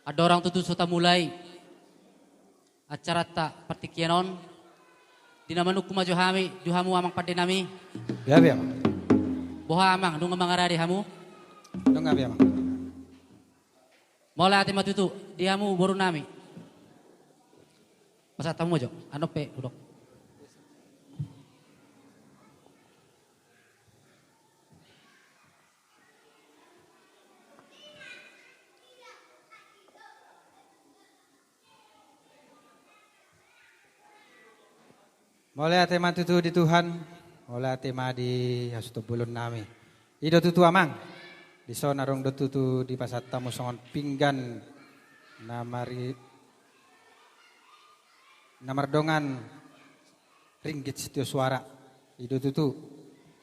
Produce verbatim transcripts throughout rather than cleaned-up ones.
Andorang tutu so tamulai acaranta partingkian on, di na manungkun ma jo hami, di hamu amang pande nami. Gabe, amang. Boha, amang, nunga mangarade hamu? Nunga be, amang. Mauliate ma tutu di hamu boru nami. Pasahat hamu ma jo, annon pe hudok. Mauliate ma tutu di Tuhan, mauliate ma di hasuhuton bolon nami. I do tutu, amang, dison adong do tutu dipasahat hamu songon pinggan na mari-, na mardongan ringgit sitio suara. I do tutu,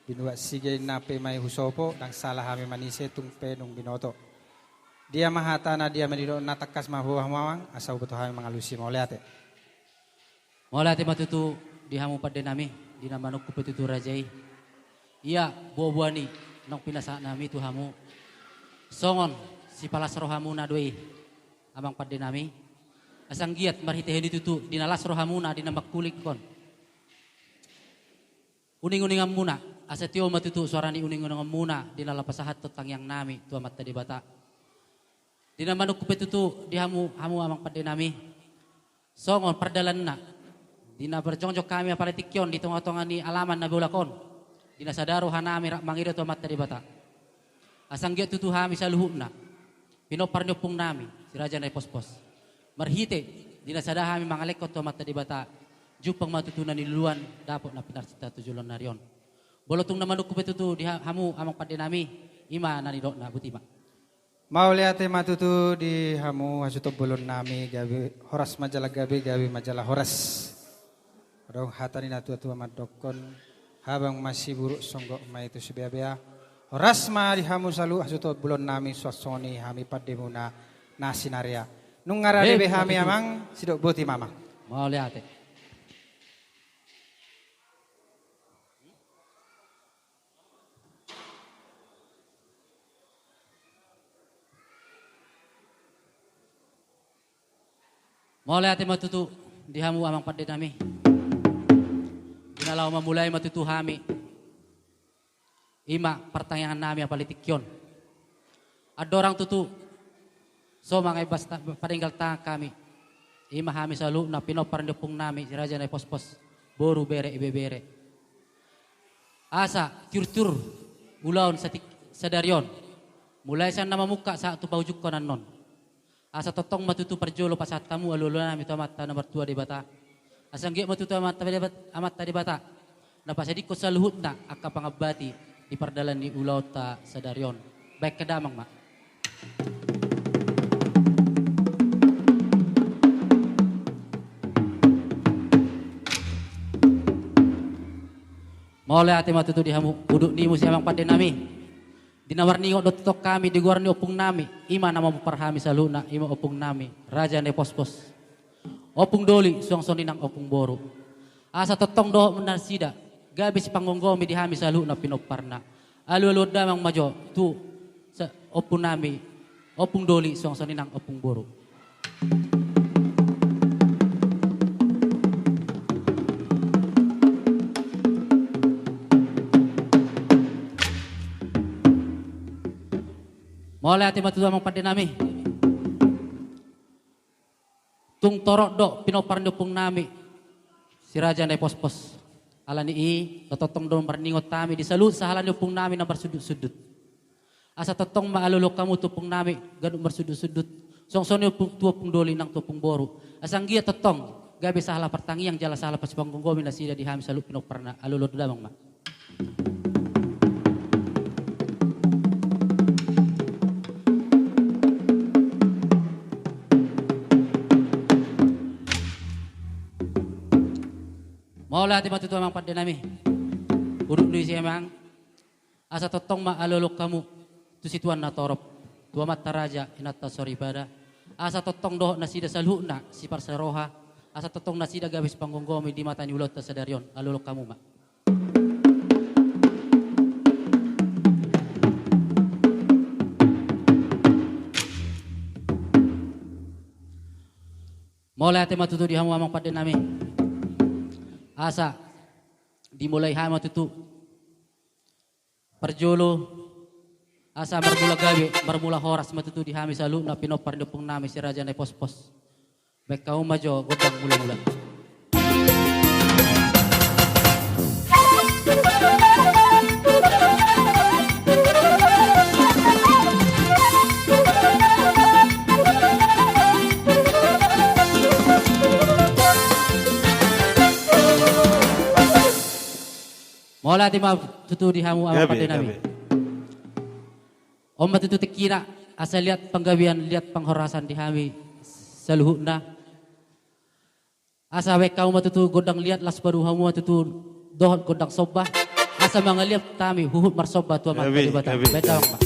binuat sige inna pe ma i husopo, ndang sala hami manise tung pe nunga binoto. Dia ma hatana, dia ma nidokna, tangkas ma huboan hamu, amang, asa huboto hami mangalusi. Mauliate. Mauliate ma tutu di hamu pande nami, di na manungkun pe tutu raja i. Ia boaboa ni naung pinasahat nami tu hamu, songon sipalas rohamuna do i, amang pande nami. Asa anggiat marhitehon i tutu di na las rohamuna di na mangkulingkon uninguninganmuna, asa tio ma tutu soara ni uninguninganmuna di na laho pasahathon tangiang nami tu Amanta Debata. Di na manungkun pe tutu di hamu, hamu amang pande nami, songon pardalananna, di na marjongjong hami apala tingki on di tongatonga ni alaman na bolak on, di na sada roha nami rap mangido tu Amanta Debata. Asa anggiat tutu hami saluhutna pinompar ni ompung nami, si Raja Naipospos, marhite di na sada hami mangalehon tu Amanta Debata, jumpang ma tutu na niluluan, dapot na pinarsinta tu joloan ni ari on. Molo tung na manungkun pe tutu di ha-, hamu amang pande nami, i ma na nidokna, boti ma. Mauliate ma tutu di hamu hasuhuton bolon nami, gabe horas ma jala gabe, gabe ma jala horas. Adong hata ni natuatua mandokkon, habang ma siburuk, songgop ma i tu sibeabea. Horas ma di hamu saluhut hasuhuton bolon nami, suang songon i hami pandemuna na sinarea. Nunga rade be hami, amang, sidok boti ma, amang. Mauliate. Mauliate ma tutu di hamu amang pande nami. Di na laho mamulai ma tutu hami, i ma partangiangan nami apala tingki on. Andorang tutu so mangaibas ta-, padenggal tangan hami, i ma hami saluhutna pinompar ni ompung nami, si Raja Naipospos, boru, bere, ibebere. Asa tiurtiur ulaon satik-, sadari on, mulai sian na mamungka sahat tu pahujungkon annon. Asa tongtong ma tutu parjolo pasahat hamu alualu nami tu Amanta na martua Debata. Asa anggiat ma tutu Amanta Debat-, Amanta Debata na pasadingkon saluhutna angka pangambati di pardalan ni ulaonta sadari on. Bahen damang ma. Mauliate ma tutu di hamu, udut ni muse amang pande nami. Di na marningot do tongtong hami di goar ni ompung nami, i ma na mamompar hami saluhutna, i ma ompung nami, Raja Naipospos. Ompung doli, suang songon i nang ompung boru. Asa tongtong dohot nasida gabe sipanggomgomi di hami saluhutna pinomparna. Alualuhon damang ma jo tu sa-, ompung nami, ompung doli, suang songon i nang ompung boru. Mauliate ma tutu amang pande nami. Tung torop do pinompar ni ompung nami, si Raja Naipospos. Ala ni i, tongtong do marningot hami di saluhut sahala ni ompung nami na marsundutsundut. Asa tongtong ma alualuhon hamu tu ompung nami ganup marsundutsundut, suang songon i ompung, tu ompung doli nang tu ompung boru. Asa anggiat tongtong gabe sahala partangiang jala sahala pasipanggomgomi nasida di hami saluhut pinomparna. Alualuhon damang ma. Mauliate ma tutu amang pande nami. Udut ni muse amang. Asa tongtong ma alualuhon hamu tu situan na torop, tu amanta raja, inanta soripada. Asa tongtong dohot nasida saluhutna siparsaroha. Asa tongtong nasida gabe sipanggomgomi di mata ni ulaonta sadari on. Alualuhon hamu ma. Mauliate ma tutu di hamu amang pande nami. Asa dimulai hami ma tutu. Parjolo, asa marmula gabe, marmula horas ma tutu di hami saluhutna pinompar ni ompung nami si Raja Naipospos. Baen hamu ma jo gondang mula-mula. Mauliate ma tutu di hamu amang pande nami. On ma tutu tingkina, asa liat panggabean, liat panghorasan di hami saluhutna. Asa baen hamu ma tutu gondang liat, laos padomu hamu ma tutu dohot gondang somba. Asa mangaliat hami huhut marsomba tu Amanta Debata. Baen damang ma.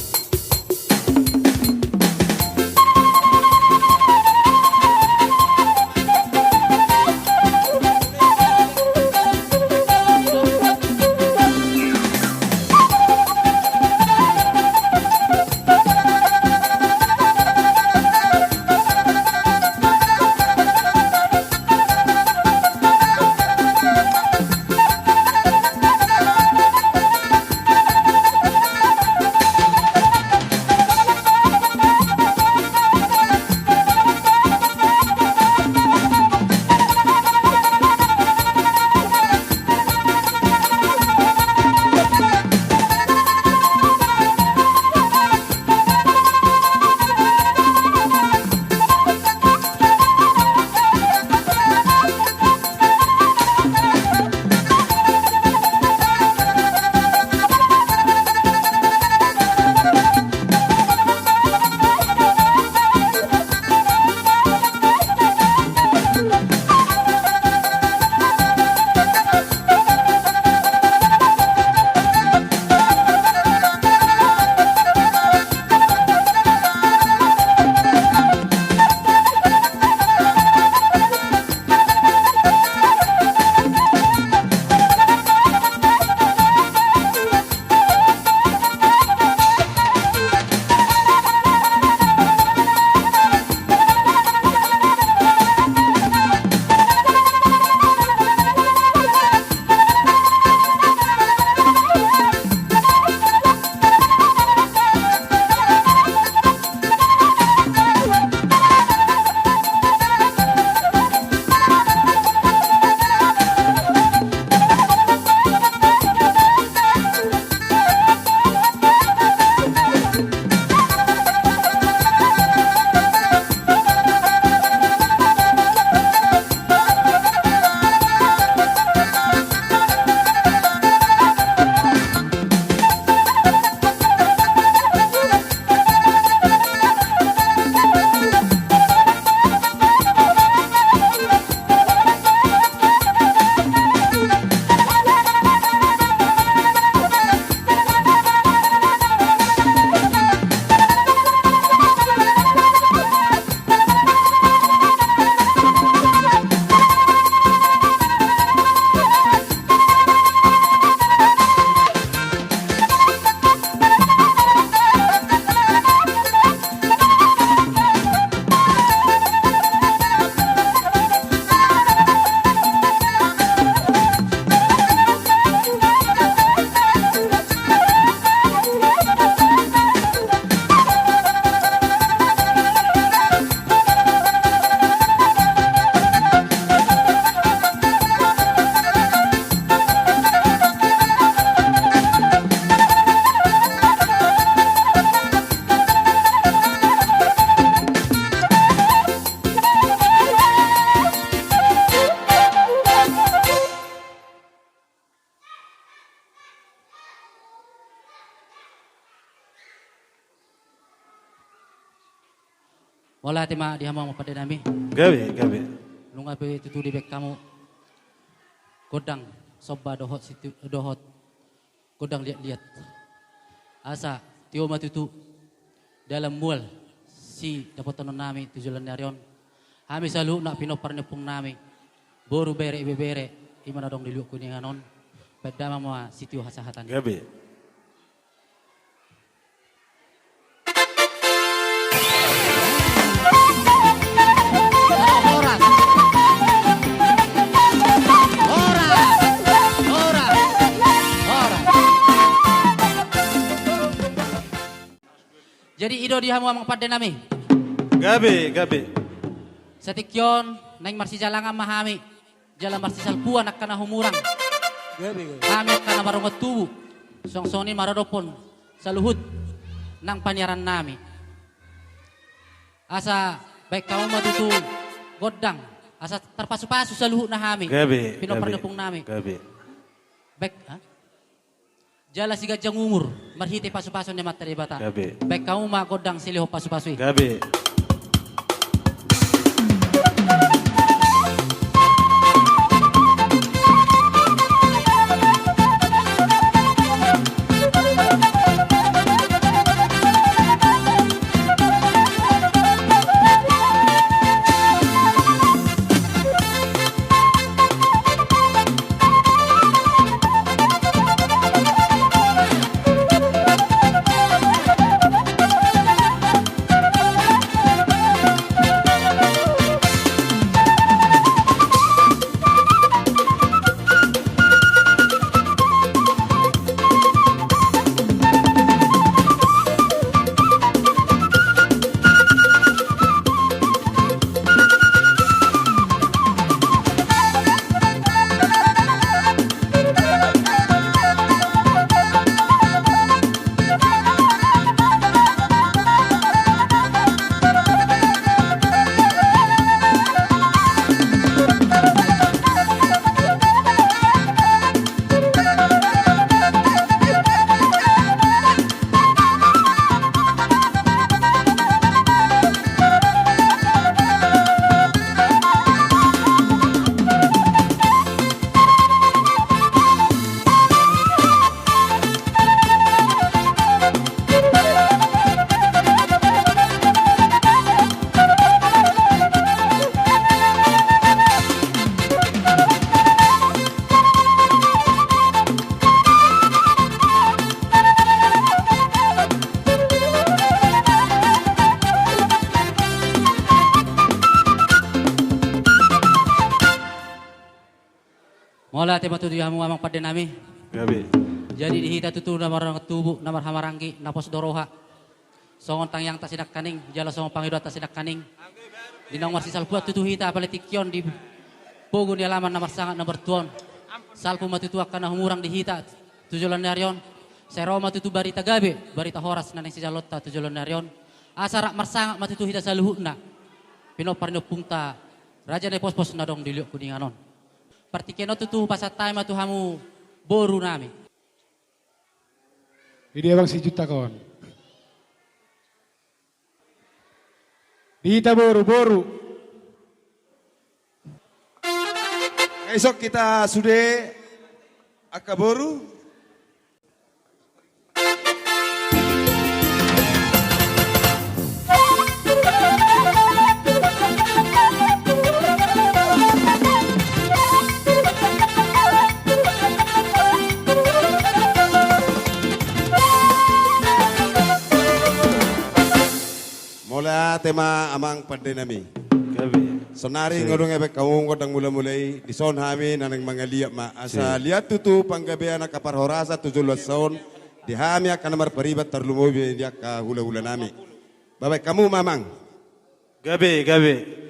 Mauliate ma di hamu amang pande nami. Gabe, gabe. Nunga pe tutu dibaen hamu gondang somba dohot situ, dohot gondang liat-liat. Asa tio ma tutu dalan mual sidapotonon nami tu joloan ni ari on. Hami saluhutna pinompar ni ompung nami, boru, bere, ibebere, i ma na adong di Luhut Kuningan on. Baen damang ma sitio hasahatan. Gabe. I do di hamu amang pande nami. Gabe, gabe. Satingki on naeng marsijalangan ma hami jala marsisalpuan angka na humurang. Gabe, gabe. Hami angka na mardongan tubu. Songon i ma ro dohonon saluhut nang paniaran nami. Asa baen hamu ma tutu gondang asa tarpasupasu saluhutna hami. Gabe, gabe. Pinompar ni ompung nami. Gabe. Baen, ha? Jala siganjang umur marhite pasupasuon ni Amanta Debata. Gabe. Baen hamu ma gondang silehon pasupasu i. Gabe. Mauliate ma tutu di hamu amang pande nami. Gabe. Jadi di hita tutu na mardongan tubu, na marhahamaranggi, na pos do roha. Songon tangiangta sinangkaning jala songon pangidoanta sinangkaning. Di naung marsisalpuan tutu hita apala tingki on di pogu ni alaman na marsangap na martua on. Salpu ma tutu angka na humurang di hita tu joloan ni ari on. Sai ro ma tutu barita gabe, barita horas na naeng sijaloonta tu joloan ni ari on. Asa rap marsangap ma tutu hita saluhutna. Pinompar ni ompungta Raja Naipospos na adong di Luat Kuningan on. Partingkian on tutu hupasahat hami ma tu hamu boru nami. Di dia bang si juta kon. Di hita boru, boru. Ison hita sude angka boru. Mauliate ma amang pande nami. Gabe. Sonari nunga dung dibaen hamu gondang mulamula i, dison hami na naeng mangaliat ma asa liat tutu panggabean angka parhorasan tu joloan on. Di hami angka na marpariban tarlumobi di angka hulahula nami. Baen hamu ma amang. Gabe, gabe.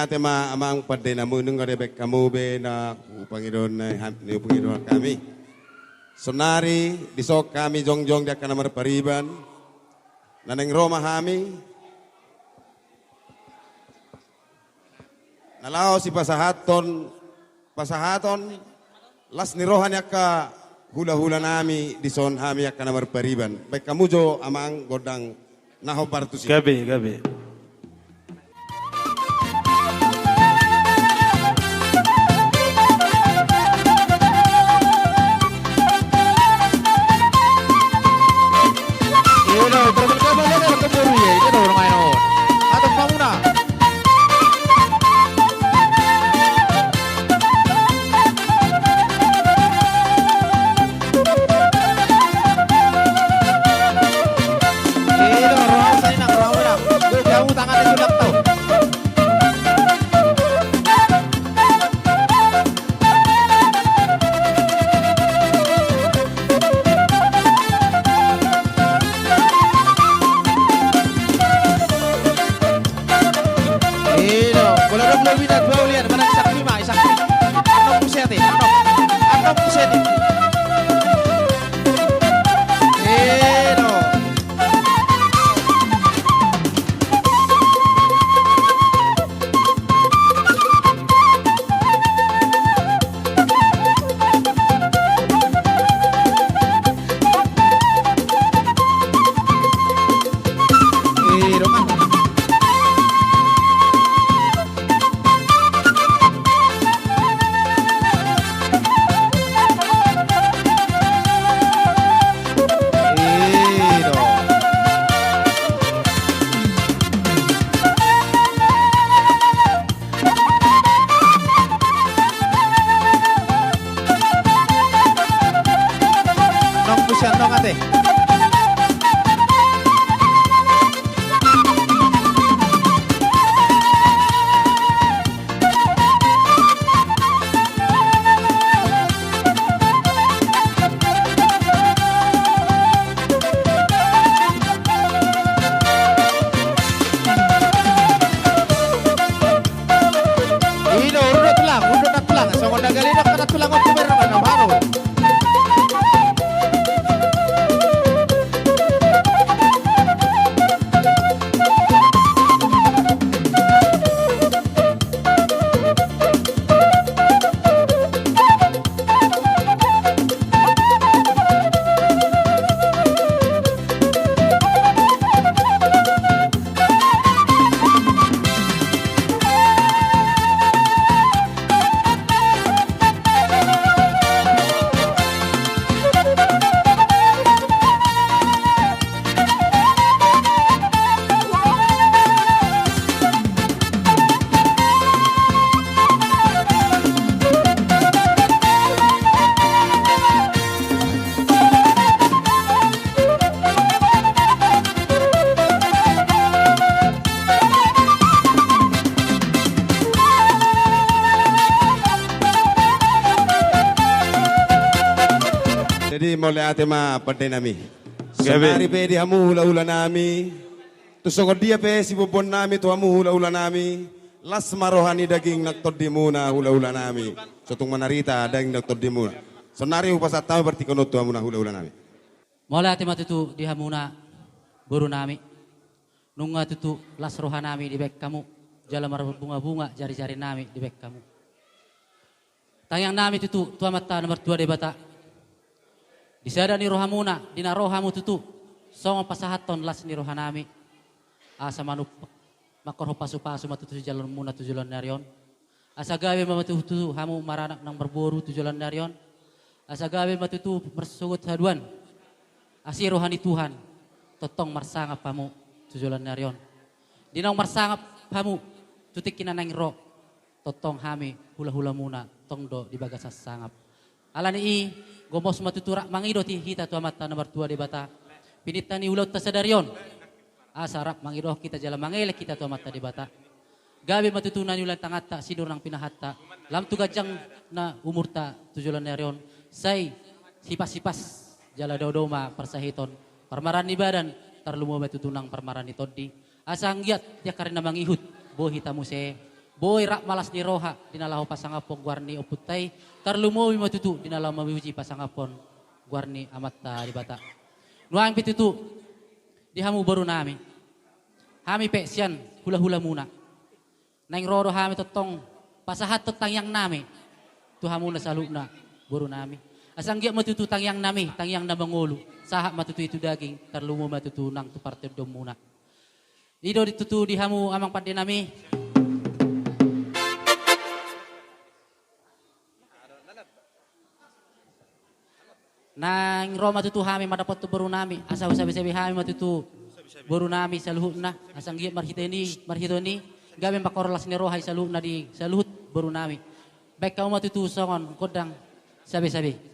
Ate ma amang pande nami, nunga dibaen hamu be na hupangidoan na ham-, na hupangidoan hami. Sonari dison hami jongjong di angka na marpariban. Na naeng ro ma hami na laho sipasahathon, pasahaton las ni roha ni angka hulahula nami dison, hami angka na marpariban. Baen hamu jo amang gondang na hombar tusi. Gabe, gabe. Ino, bola dua puluh minit, dua ulian, mana Isak Prima, Isak Prima. Anong buset, anong, anong buset. Ino. Nong busian nong ate. Ino, urut tulang, urut tulang, songon na gale dok na tulang, waktu berang na baru. Jadi mauliate ma pande nami. Gabe. Sonari pe di hamu hulahula nami. Tu songon dia pe siboanboan nami tu hamu hulahula nami, las ma roha ni daging nang tondimuna hulahula nami. Sotung manarita daging nang tondimuna. Sonari hupasahat hami partingkian on tu hamuna hulahula nami. Mauliate ma tutu di hamuna boru nami. Nunga tutu las roha nami dibaen hamu, jala marbungabunga jarijari nami dibaen hamu. Tangiang nami tutu tu Amanta na martua Debata. Di sada ni rohamuna, di na ro hamu tutu, songon pasahathon las ni roha nami. Asa manumpak, mangkorhon pasupasu ma tutu sijaloonmuna tu joloan ni ari on. Asa gabe ma tutu hamu maranak nang marboru tu joloan ni ari on. Asa gabe ma tutu marsogot haduan. Asi roha ni Tuhan, tongtong marsangap hamu tu joloan ni ari on. Di naung marsangap hamu tu tingki na naeng ro. Tongtong hami hulahulamuna tong do di bagasan sangap. Alani i, gomos ma tutu rap mangido hita tu Amanta na martua Debata. Pininta ni ulaonta sadari on. Asa rap mangido hita jala mangelek hita tu Amanta Debata. Gabe ma tutu na niula ni tanganta, sinur nang pinahanta. Lam tu ganjang na umurta tu joloan ni ari on. Sai sipasipas jala dodo ma parsahiton. Parmaraan ni badan, tarlumobi ma tutu nang parmaraan ni tondi. Asa anggiat di angka ari na mangihut, boi hita muse Boi rap ma las ni roha di na laho pasangaphon goar ni ompunta i, tarlumobi ma tutu di na laho mamuji pasangaphon goar ni Amanta Debata. Nuaeng pe tutu di hamu borunami, hami pe sian hulahulamuna, naeng ro do hami tongtong pasahathon tangiangnami tu hamuna saluhutna borunami. Asa anggiat ma tutu tangiangnami tangiang na mangolu, sahat ma tutu i tu daging, tarlumobi ma tutu nang tu partondianmuna. I do tutu di hamu amang pandenami. Naeng ro ma tutu hami mandapothon borunami, asa husabesabe hami ma tutu borunami saluhutna, asa anggiat marhite ni, marhite ni, gabe mangkorhon las ni roha i saluhutna di saluhut borunami. Baen hamu ma tutu songon gondang sabesabe.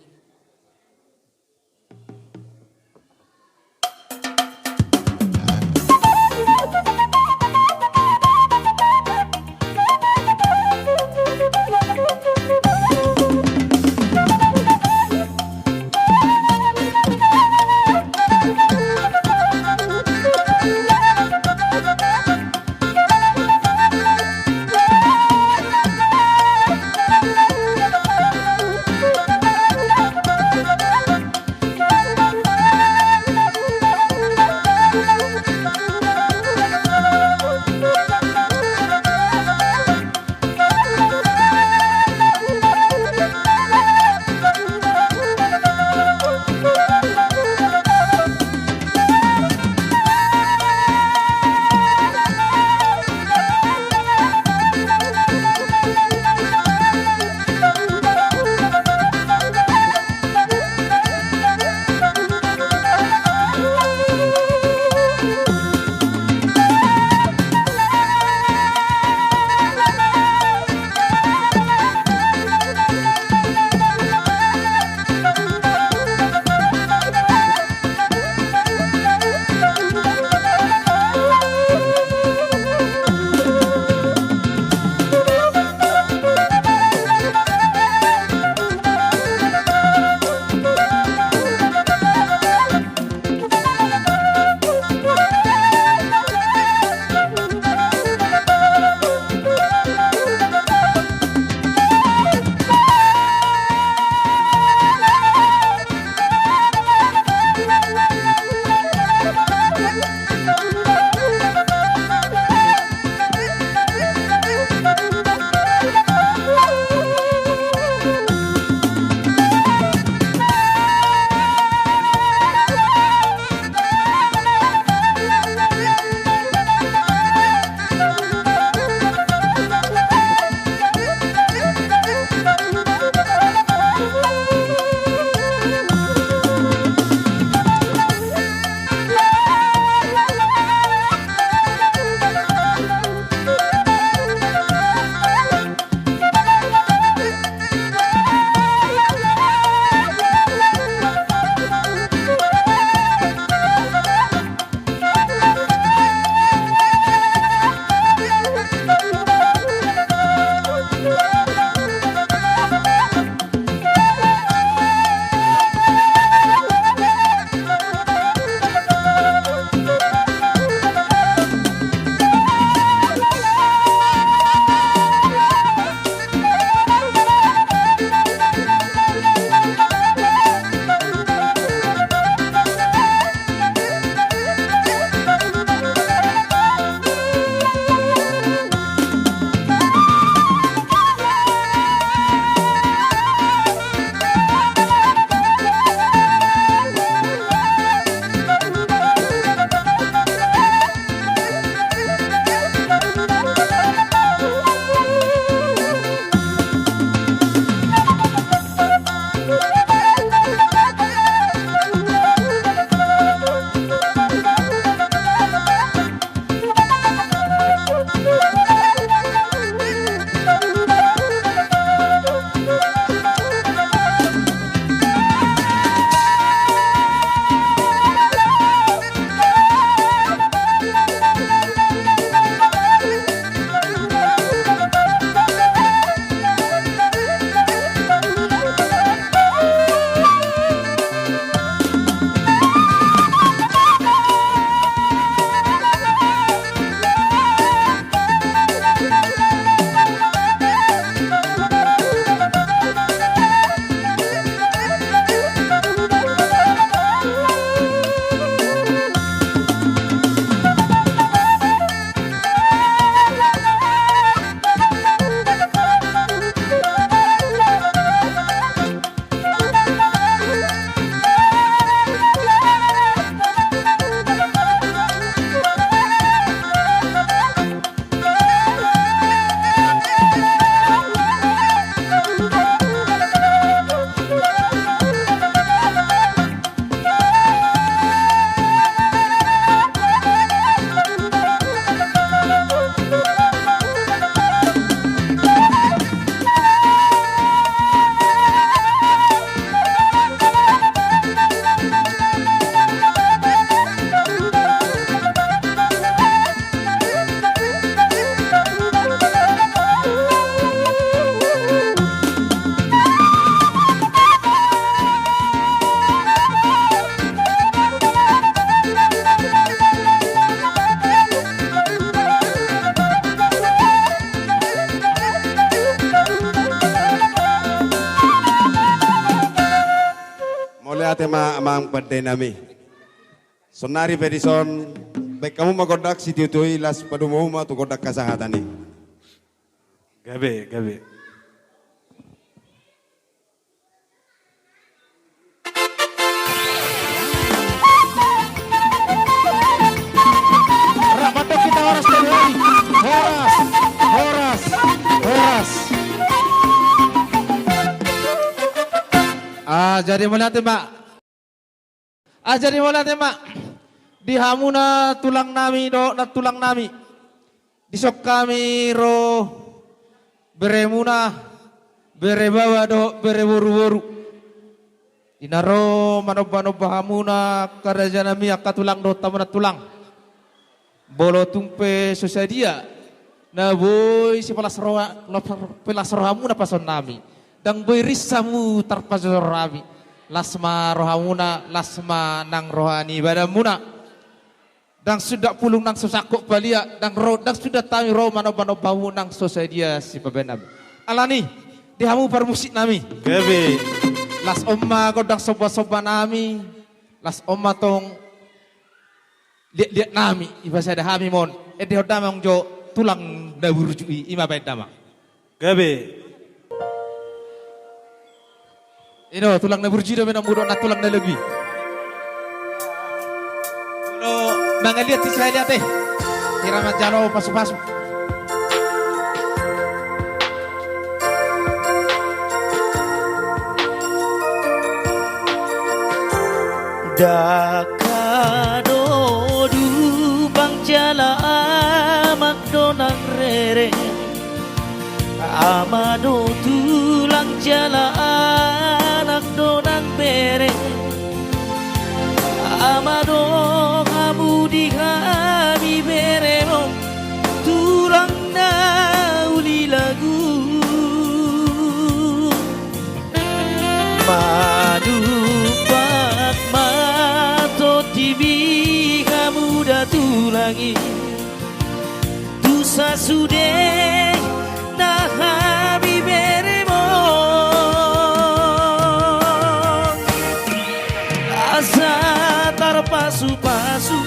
ma amang pande nami. Sonari pe dison, baen hamu ma gondang sitiotio i, laos padomu ma tu gondang hasahatan i. Gabe, gabe. Rap mandok hita horas, horas, horas, horas. Ah, jadi mauliate ma. Ah, jadi mauliate ma di hamuna tulang nami dohot nantulang nami. Dison hami ro beremuna, bere baoa dohot bere boruboru. Di na ro manombanomba hamuna angka raja nami, angka tulang dohot hamuna tulang. Molo tung pe so sadia na boi sipelas roha, pelas rohamuna pasahaton nami, ndang boi rins hamu tarpajojor hami. Las ma rohamuna, las ma nang roha ni badanmuna. Ndang sundat pulung nang so sangkot palia, ndang ro, ndang sundat hami ro manombanomba hamu nang so sadia sipabaen nami. Alani, di hamu parmusik nami. Gabe. Las on ma gondang sombasomba nami, las on ma tong liatliat nami, dipasada hami ma on. Endehon damang jo tulang na burju i, i ma baen damang. Gabe. I do, tulang na burju do, mena mudok na tulang na lobi. Molo mangaliat i sai liat e. Hira manjalo pasupasu. Dangka do dupang jala amang do nang rere. Ama do tulang jala anak do nang bere. Ama do hamu di hami beremon, tulang na uli lagu. Manumpak ma tondimi hamu da tulang i. Tu sasude na hami beremon. Asa tarpasupasu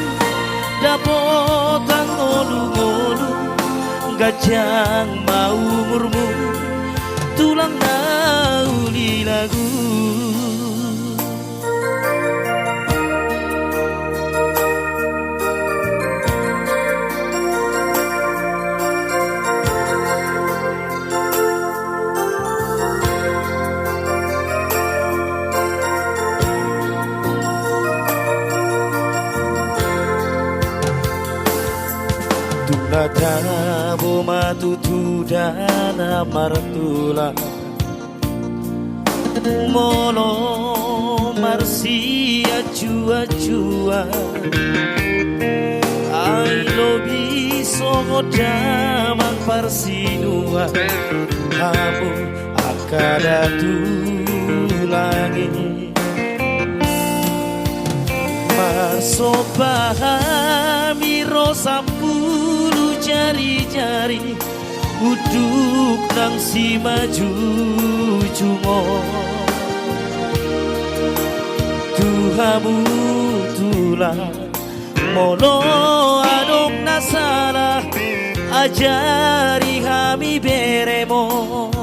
dapotan ngolungolu, ganjang ma umurmu, tulang na uli lagu. Tung na tabo ma tutu da na martulang. Molo marsianjuanjuan, ai lobi songon damang parsinuan, hamu angka da tulang i. Marsomba hami ro sampulu jarijari, unduk nang simanjujung on. Tu hamu tulang, molo adong na sala, ajari hami beremon.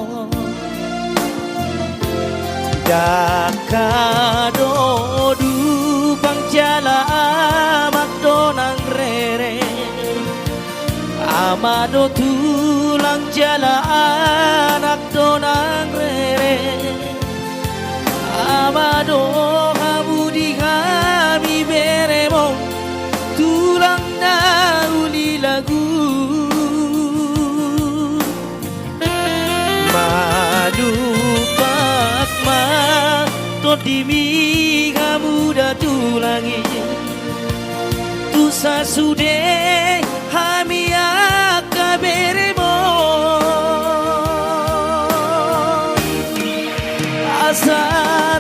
Dangka do dupang jala amang do nang rere. Ama do tulang jala anak do nang rere. Ama do hamu di hami beremon, tulang na uli lagu. Manumpak ma tondimi hamu da tulang i. Tu sasude hami angka beremon. Asa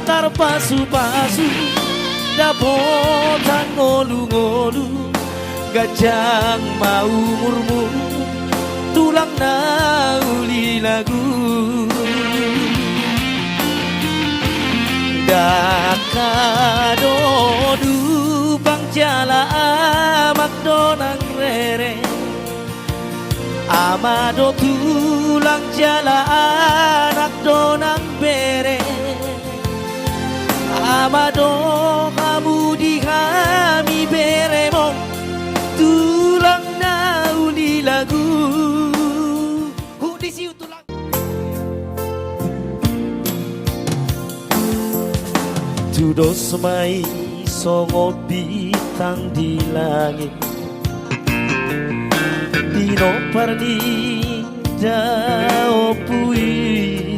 tarpasupasu dapotan ngolungolu, ganjang ma umurmu, tulang na uli lagu. Dangka Ama do tulang jala amak do nang rere. Ama do tulang jala anak do nang bere. Ama do hamu di hami beremon, tulang na uli lagu. Hu di siu tulang. Tudos ma i songon bintang di langit, pinompar ni daompu i.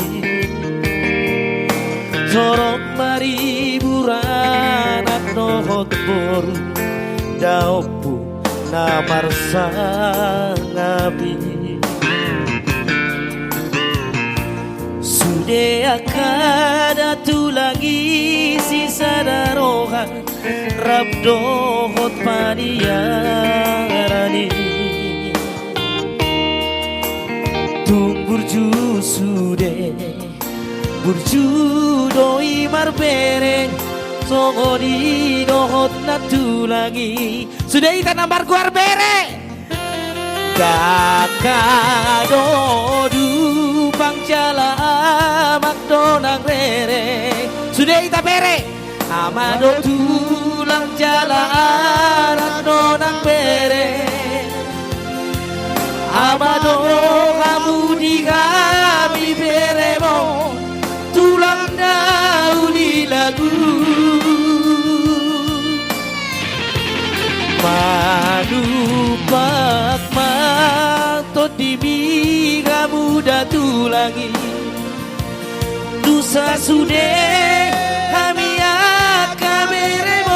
Torop ma ribu anak dohot boru, daompu na marsangap i. Sude angka da tulang i sisada roha, rap dohot paniaran i. Tung burju sude, burju do i marbere, songon i dohot na tulang i. Sude hita na margoar bere. Dangka do tulang jala amak do nang rere. Sude hita bere. Ama do tulang jala anak do nang bere. Ama do hamu di hami beremon, tulang na uli lagu. Manumpak ma tondimi hamu da tulang i. Dung sasude hami angka beremon,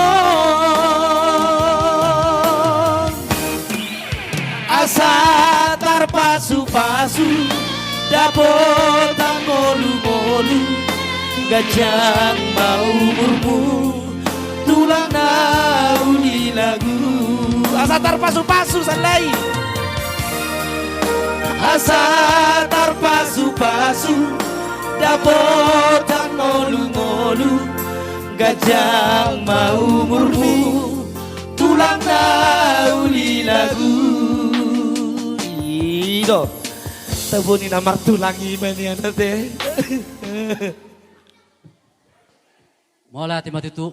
asa tarpasupasu dapotan ngolungolu, ganjang ma umurmu, tulang na uli lagu. Asa tarpasupasu sandai. Asa tarpasupasu dapotan ngolungolu, ganjang ma umurmu, tulang na uli lagu. I do. Tabo ni na martulang i ma nian ate. Mauliate ma tutu.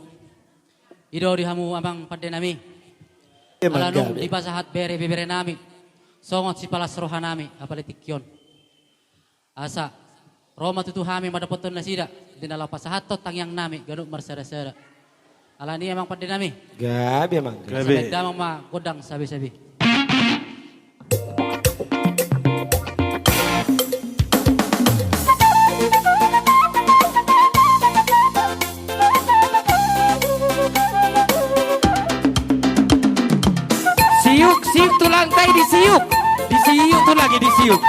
I do di hamu amang pande nami. Ala nunga dipasahat bere ibebere nami songon sipalas roha nami apala tingki on. Asa ro ma tutu hami mandapothon nasida di na laho pasahathon tangiang nami ganup marsadasada. Alani i amang pande nami. Gabe amang. Gabe. Asa baen damang ma gondang sabisabi. Siuk, siuk tulang tai, disiuk. Disiuk tulang i, disiuk.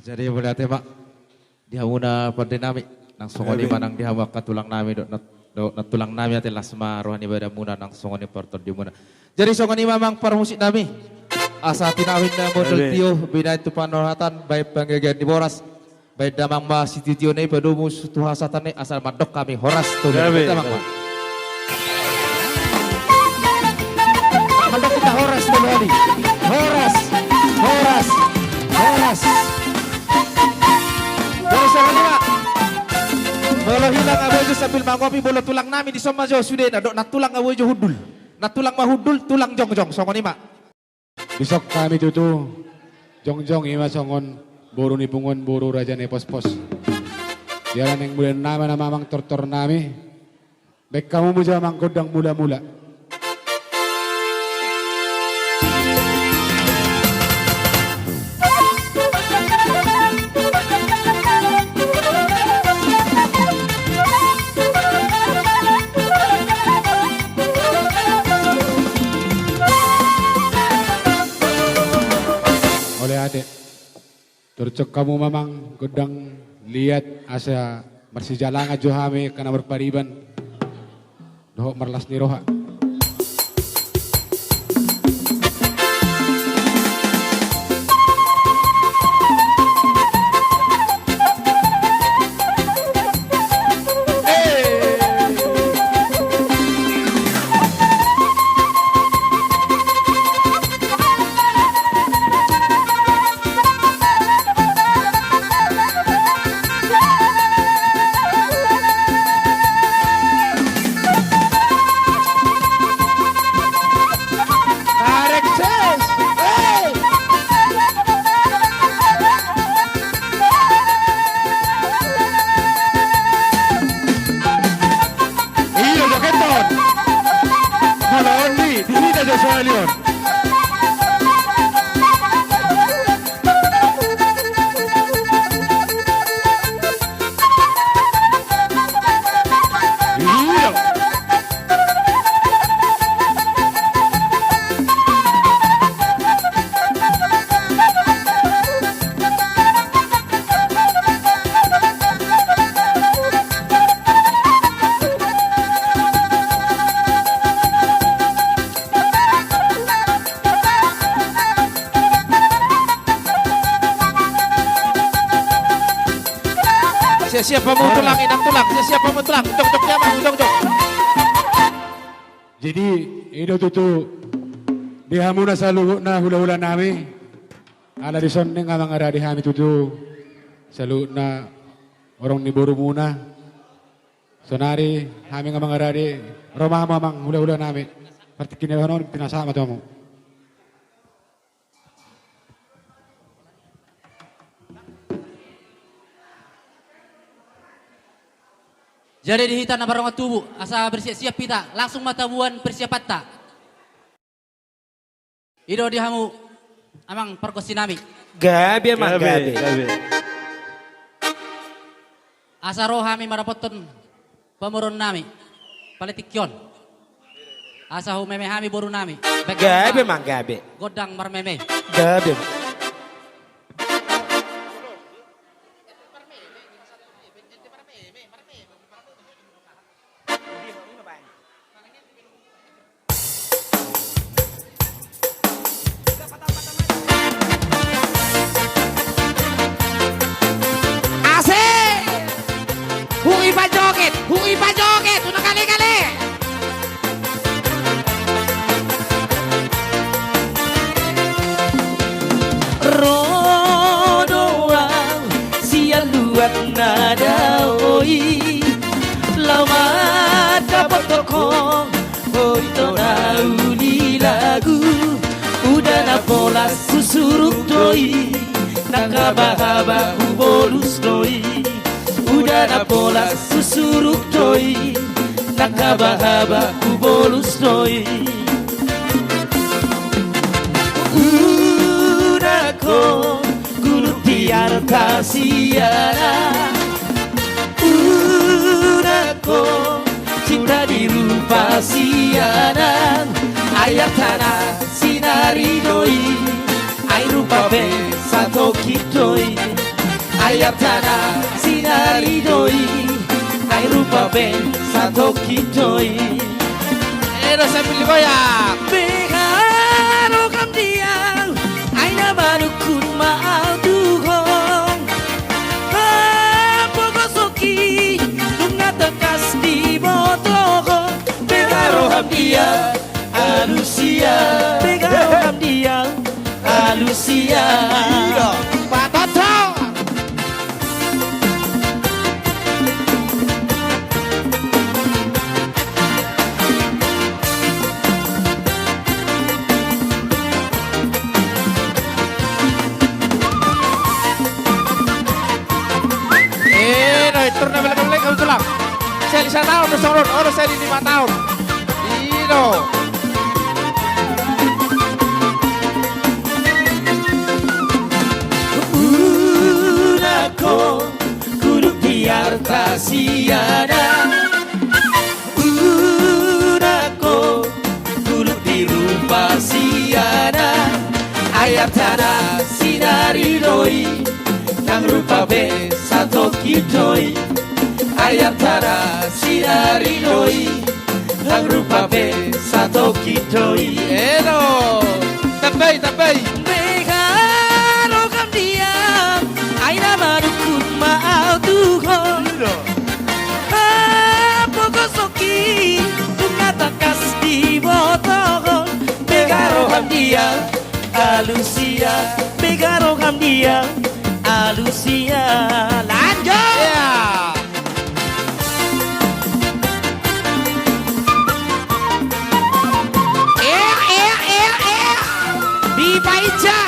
Jadi, mauliate ma di hamuna pande nami, nang songon i ma nang di hamu angka tulang nami dohot nat-, dohot nantulang nami, ate las ma roha ni badanmuna nang songon i partondimuna. Jadi songon i ma amang parmusik nami, asa tinahu ninna mondol tio, binahen tu parhorasan, bahen panggabean ni boras, bahen damang ma sitiotio na i, padomu tu hasahatan na i, asa mandok hami horas tolu hali. Gabe. Damang ma. Mandok hita horas tolu hali. Horas, horas, horas. Horas, horas, horas. Molo hita nga boi jo sambil mangopi, molo tulang nami dison ma jo sudena, dohot nantulang nga boi jo hundul. Nantulang ma hundul, tulang jongjong, songon i ma. Dison hami tutu jongjong, i ma songon boru ni punguan, boru raja ni pospos. Jala naeng mula nama-nama amang tortor nami. Bahen hamu ma jo amang gondang mula-mula. Mauliate. Torcok hamu ma amang gondang liat asa marsijalangan jo hami angka na marpariban dohot marlas ni roha. Iya, joget on. Molo on di, di hita jo sahali on. Iya. Siap-siap hamu tulang, inang tulang, siap-siap hamu tulang. Jok, jok, ya, Bang, jok, jok. Jadi, i do tutu di hamuna saluhutna hula-hula nami. Ala dison naeng mangarade hami tutu saluhutna horong ni borumuna. Saonari hami nga mangarade, ro ma hamu amang hula-hula nami. Partingkian on pinasahat ma tu hamu. Jadi di hita na mardongan tubu, asa bersiap-siap hita, langsung ma taboan persiapanta. I do di hamu amang pargonsi nami. Gabe amang, gabe, gabe, gabe. Asa ro hami mandapothon pamoruon nami pala tingki on. Asa humeme hami boru nami. Gabe amang, gabe. Gondang marmeme. Gabe. Asik! Hui pajoget, hui pajoget, unang kale-kale. Ro do au sian luat na dao i, laho mandapothon ho, ho ito na uli lagu. Uda na polas husuruk do i, na haba-haba hubolus do i. Uda na polas husuruk do i, na haba-haba hubolus do i. Unang ho gulung di arta sianan. Unang ho cinta di rupa sianan. Ai artana sinari do i, ai rupa pe satongkin do i. Ai artana sinari do i, nang rupa pe satongkin do i. Edo sambil digoyang. Beha roham di au, ai na manungkun ma au tu ho. Hapogoson i nunga tangkas diboto ho. Beha roham di au, alusia. Beha roham di au, alusia. Iya, patata. Eh, no, itu na belakang-belakang, kebetulan. Seri sataon do songon on, olo seri lima taon. Ino. Unang ho kuluk di arta siana. Unang ho kuluk di rupa siana. Ai artana sinari do i, nang rupa pe satongkin do i. Ai artana sinari do i, nang rupa pe satongkin do i. Eno. Tambai, tambai. Beha roham di au, ai na manungkun ma au tu ho. Hapogoson i nunga tangkas diboto ho. Beha roham di au, alusia. Beha roham di au, alusia. Lanjut. Ya. Ea, ea, ea, ea. Di Paica.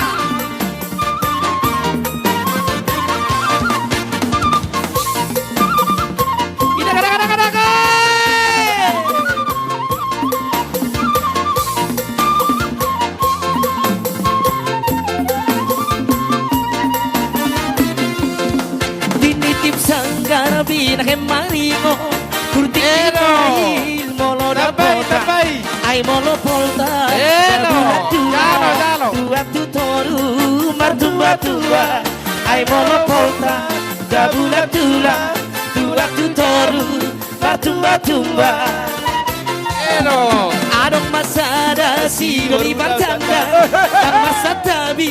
Ida, kada, kada, kada, kada. Tinitip sanggar binahen maringo. Kurtik Eno. Binail molo dapotan. Tambai, tambai. Ai molo poltak. Eno. Dabulat tulang. Jalo, jalo. Tuak tu toru martumba-tumba. Ai molo poltak dabulat tulang. Tuak tu toru martumba-tumba. Eno. Adong ma sada sidoli partanda, ndang marsantabi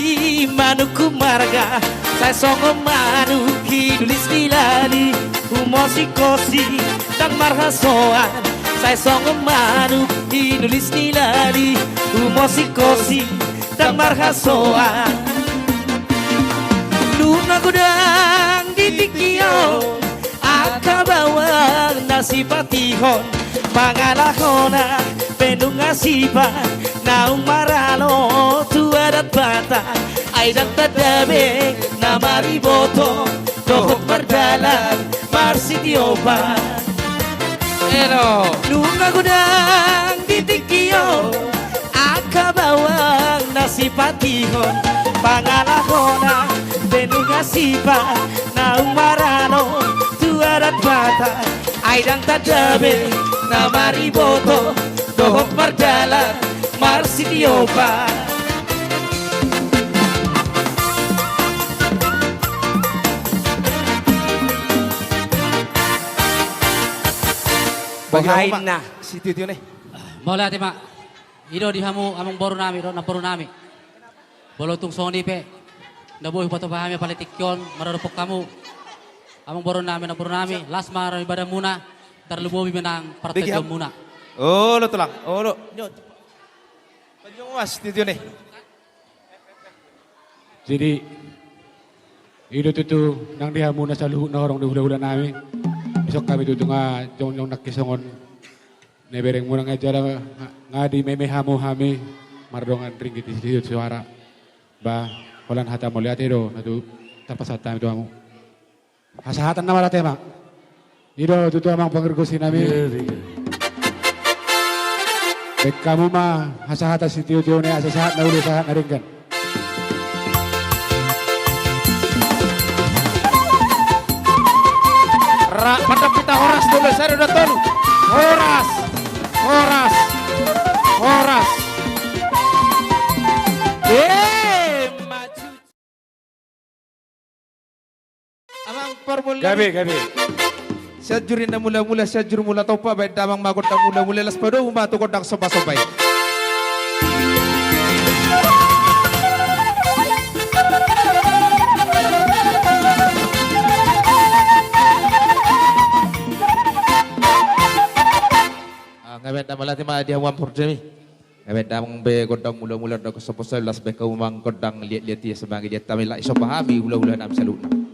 manungkun marga. Sai songon manuk inulis ni lali, umosik-osik ndang marhasoan. Sai songon manuk inulis ni lali, umosik-osik ndang marhasoan. Nunga godang di tingki on angka bawang na sipatihon, pangalahona pe nunga sipat, naung maralo tu adat Batak. Ai ndang tanda be na mariboto dohot mardalan marsitiopan. Eno. Nunga godang di tingki on angka bawang na sipatihon, pangalahona pe nunga sipat, naung maralo tu adat Batak. Ai ndang tanda be na mariboto dohot mardalan marsitiopan. Bagi hamu, Mak, sitio-tio ni. Mauliate, Mak. I do di hamu amangboru nami dohot namboru nami. Molo tung songon i pe, na boi hupatupa hami apala tingki on maradophon hamu. Amangboru nami, namboru nami, las ma roha ni badanmuna, tarlumobi ma nang partondion muna. Olo tulang, olo. Bagi hamu, Mas, sitio-tio ni. Jadi, i do tutu nang di hamu na saluhutna horong ni hula-hula nami. Dison hami tutu nga jongjong nangkin songon na berengmuna nga jala nga, nga dimeme hamu hami mardongan ringgit di sitio suara. Ba, holan hata mauliate do na tu tarpasahat hami tu hamu. Hasahatan na mauliate ma. I do tutu amang pangargosi nami. Iya, iya. Baen hamu ma hasahatan sitio-tio ni asa sahat na uli sahat na denggan. Ra, pandapita horas dua belas hari udah tolu. Horas. Horas. Horas. Eh, maju. Gabe, gabe. Sianjur ninna mula-mula, Sianjur mula tompa, baen damang ma gondang mula-mula, laos padomu ma tu gondang somba-somba i. Ah, nga baen damang, mauliate ma di hamu amang parjolo i. Nga baen damang be gondang mula-mula, gondang somba-somba, laos baen hamu ma gondang liat-liat i, asa mangiliat hami, laos somba hami hula-hula nami saluhutna.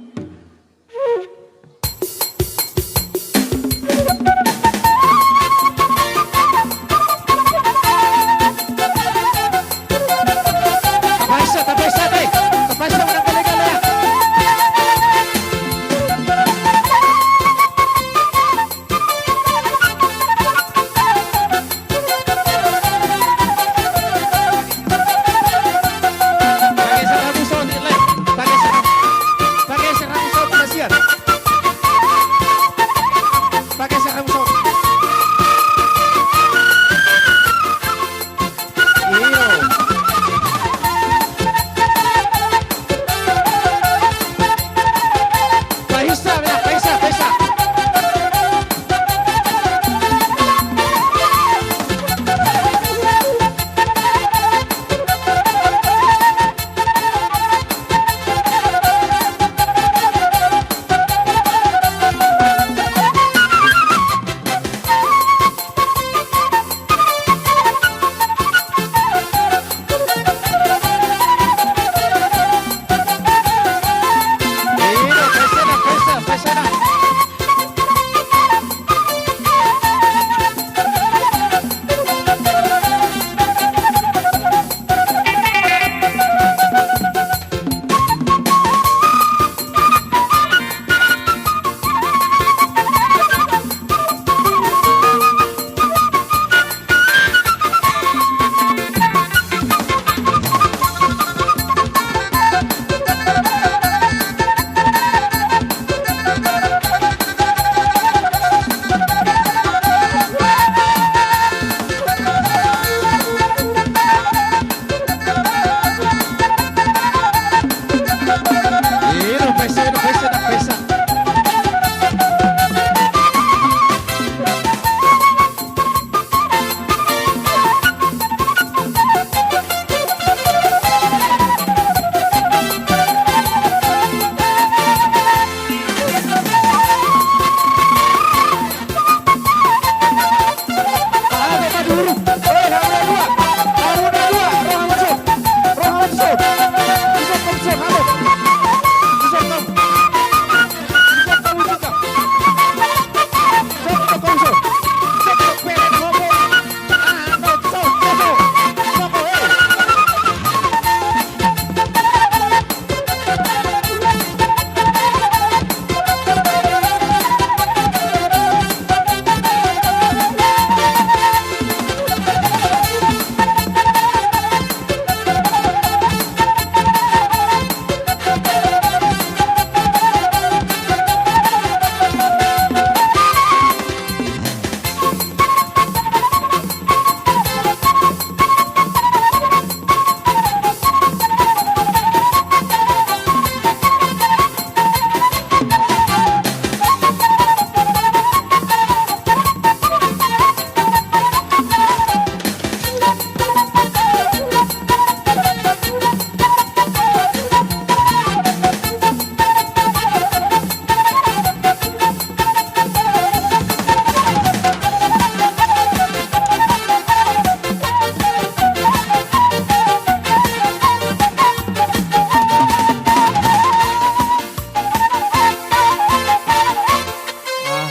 Ah,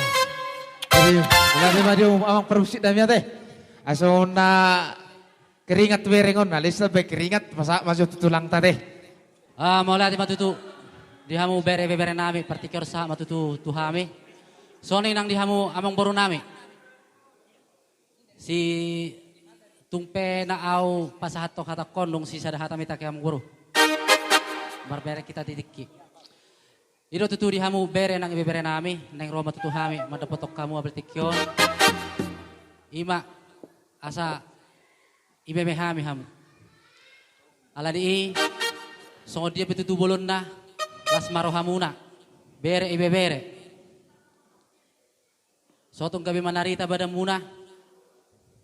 jadi, mauliate ma di hamu amang parmusik nami ate. Asa na keringat bereng on, na les na be keringat, pasahat ma jo tu tulangta ate. Ah, mauliate ma tutu di hamu bere, ibebere nami, partingkian on sahat ma tutu tu hami. Songon i nang di hamu amang boru nami. Sai tung pe na ahu pasahathon hatangkon, dung sisada hata ma i, ate amang boru. Marbereng hita di tingki. I do tutu di hamu bere nang ibebere nami, naeng ro ma tutu hami mandapothon hamu apala tingki on. I ma asa ibebere hami hamu. Alani i, songon dia pe tutu bolonna, las ma rohamuna. Bere, ibebere. Sotung gabe manarita badanmuna.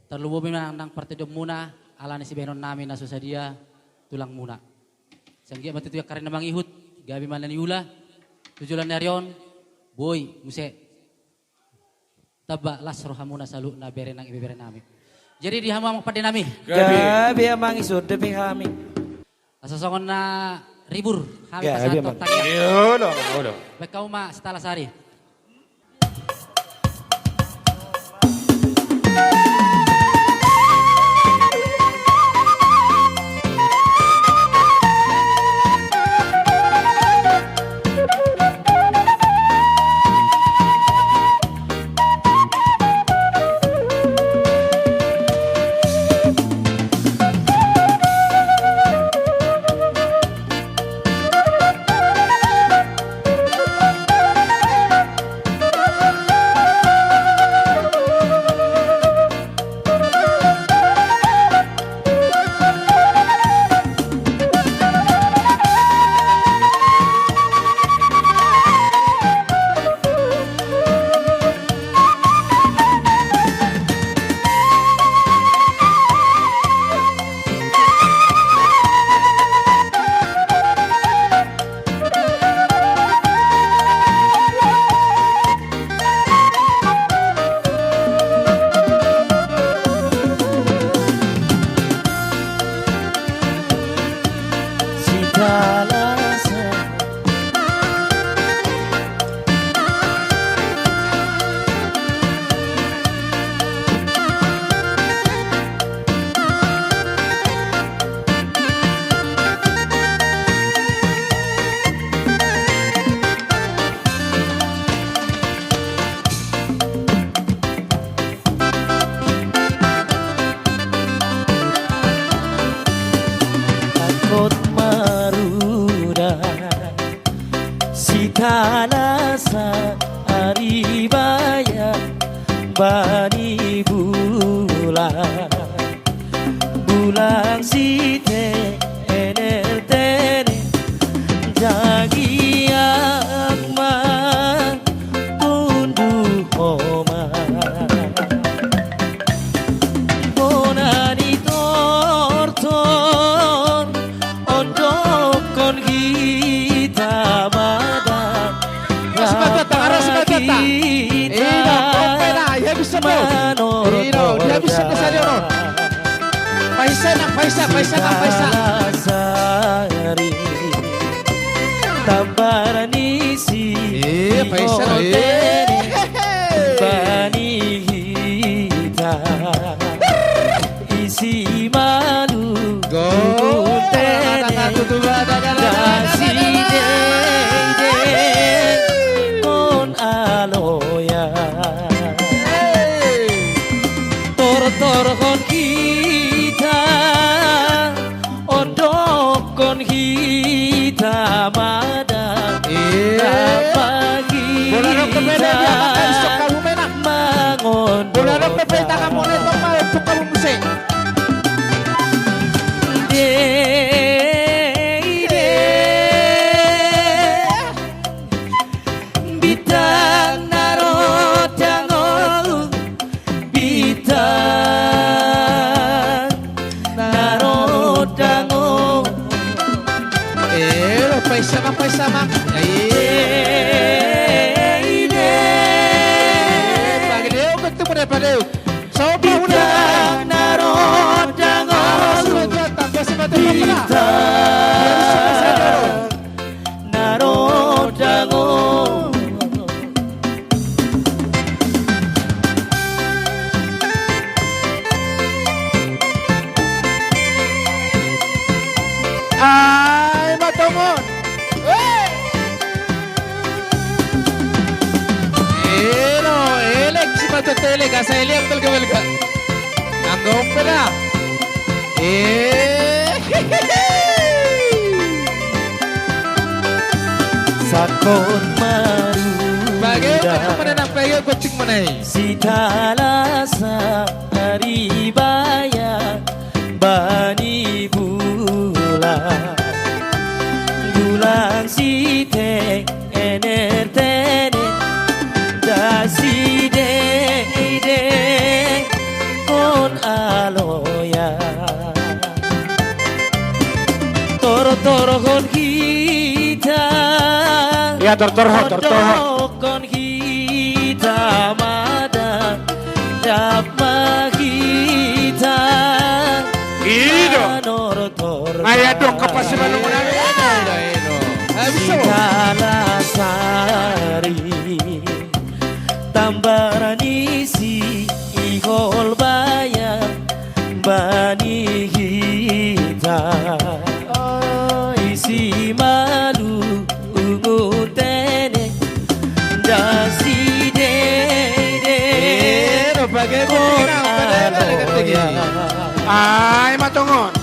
Tarlumobi ma nang partondianmuna, ala ni sibahenonnami na so sadia tulangmuna. Sai anggiat ma tutu angka ari na mangihut, gabe ma na niula, tu joloan ni ari on, boi muse. Tamba las rohamuna saluhutna bere nang ibeberenami. Jadi di hamu amang pandenami. Gabe. Gabe amang, ison dope hami. Asa songon na ribur hami. Gabe pasahathon amang. Tangkas. Iyo, olo, olo. Baen hamu ma sitalasari. Angkot maruda sitalasan ari bayak bani bulan. Bulan sitene tene jagiang ma tundu homa. Bona ni tortor ondokkon hita mada. Ras ma tuanta, ras ma tuanta. Ina, ope na, ia bisa do. Ina, dia bisa ke sana, no. Paisa na, paisa, paisa na, paisa. Sari. Tambar ni si. Eh, paisa na, eh. Bani hita. Isi malu. Go. Tene. Dasi dede. Kon aloya. Tortorhon hita, ondokkon hita mada. Iya. Tamba hita. Bola rok ke pede, dia makan sok kamu menang. Mangon. Bola rok ke pede, tangan mone, tong mau, tong kamu musik. Ide, ide. Bintang na ro dangon, bintang na ro dangon. Eh, paisa ma, paisa ma. Eh, ide. Pagedeu, ketemu deh, pagedeu. Bintang na ro dangon, bintang na ro dangon. Ai ma tongon. Elo, elek si matot elek, asa elek belga belga. Anggo peda. Eh. Sakon maru. Bage, mana nang pege kucing mana i? Sitalasa ari baya bani bulan. Bulan site ener Tortorhon hita. Ia, tortorhon, tortorhon. Ondokhon hita ma da, ndang ma hita. I do. Manortor. Ai adong ka pasi balung na. Sitalasari. Tambar ni si Iholbaya bani hita. Isi malu ungu tene dasi dede. Ai ma tongon.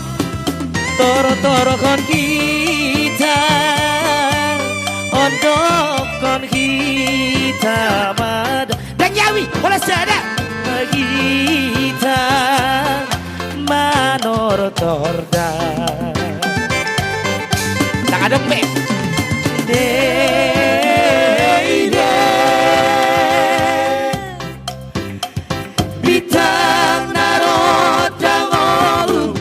Tortorhon hita, ondokhon hita ma da. Dang yawi, holan sada. Hita manortor da. Tangga dong be. Dede. Bintang na ro dangolu.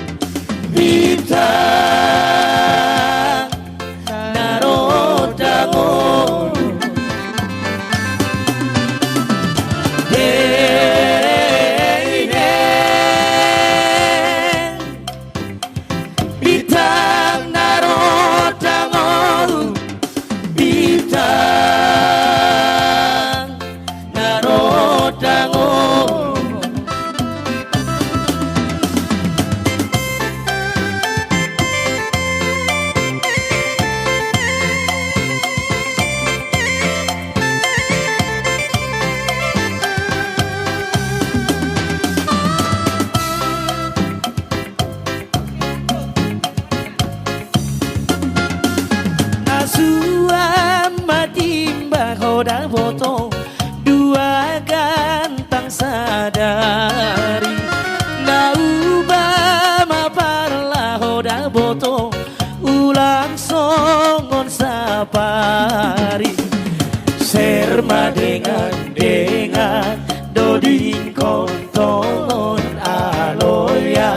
Bintang na ro dangolu. Dede. Bintang na ro dangolu. Bintang na ro dangolu. Nasuan ma timba ho da boto, dua gantang sadari. Nauba ma parla ho da boto, ulang songon sapari. Ser ma dengan-dengan, dodingkon tongon aloya.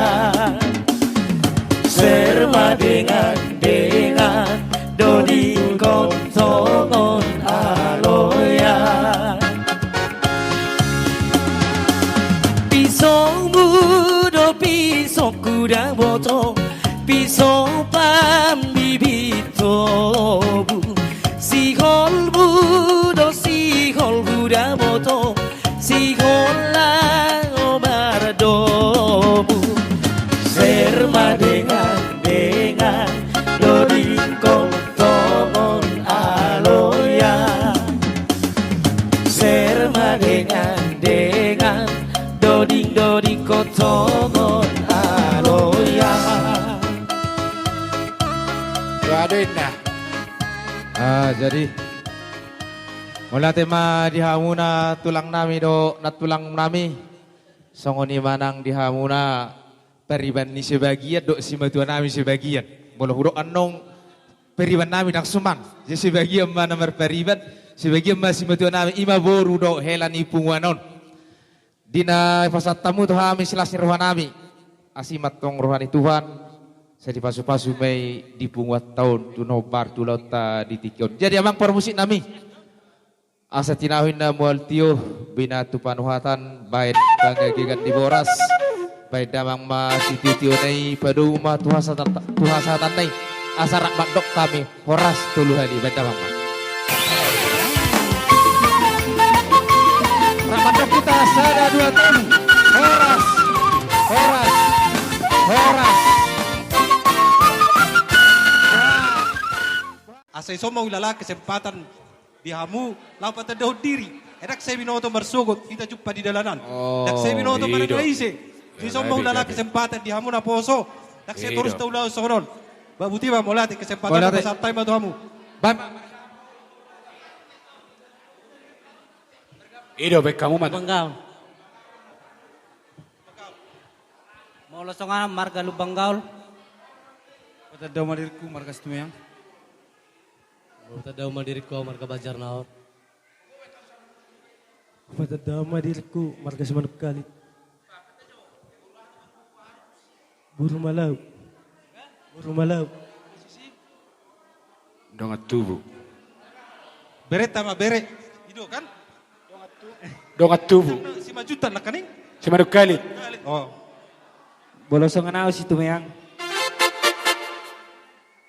Ser ma dengan-dengan, dodingkon tongon aloya. Pisongmu do pisongku da boto, pisong pambibit tobu. Siholmu do siholhu da boto, sihol laho mardomu. Ser ma dengan-dengan, dodingkon tongon aloya. Ser ma dengan-dengan, doding-dodingkon tongon aloya. Waduh, inna. Ah, jadi mauliate ma di hamuna tulang nami dohot nantulang nami. Songon i ma nang di hamuna pariban ni sebagian dohot simatua nami sebagian. Molo hudok annon pariban nami ndang suman. Jadi sebagian ma na marpariban, sebagian ma simatua nami, i ma boru dohot hela ni punguan on. Di na pasahat hamu tu hami silas ni roha nami, asi ma antong roha ni Tuhan, sai dipasupasu ma i di punguanta on tu na hombar tu ulaonta di tingki on. Jadi amang parmusik nami, asa tinahu inna mual tio, bina tu panuhatan, baen pangagegan di boras, baen damang ma sitio-tiona i, padomu ma tu hasahatan, tu hasahatan nai, asa rap mandok hami. Horas tolu hali, baen damang ma. Rap mandok hita, sada, dua, tolu. Horas. Horas. Horas. Asa ison ma huilala kesempatan di hamu laho patandahon diri. Ndang sai binoto marsogot hita jumpa di dalanan. Oh, ndang sai binoto marga ise. Asa ison ma huilala kesempatan di hamu naposo. Ndang sai torus taulahon songon on. Ba Buti ma, mauliate, kesempatan pasahat hami ma tu hamu. Ba- I do, baen hamu ma. Banggaol. Molo songon au marga Lumban Gaol. Patandahon ma diringku marga Situmeang. Patandahon ma diringku au marga Banjarnahor. Patandahon ma diringku marga Simanungkalit. Boru Malau. Boru Malau. Dongan tubu. Berenta ma bere. I do kan? Dongan tubu. Simanjuntak nangkaning? Simanungkalit. Oh. Molo songon au Situmeang.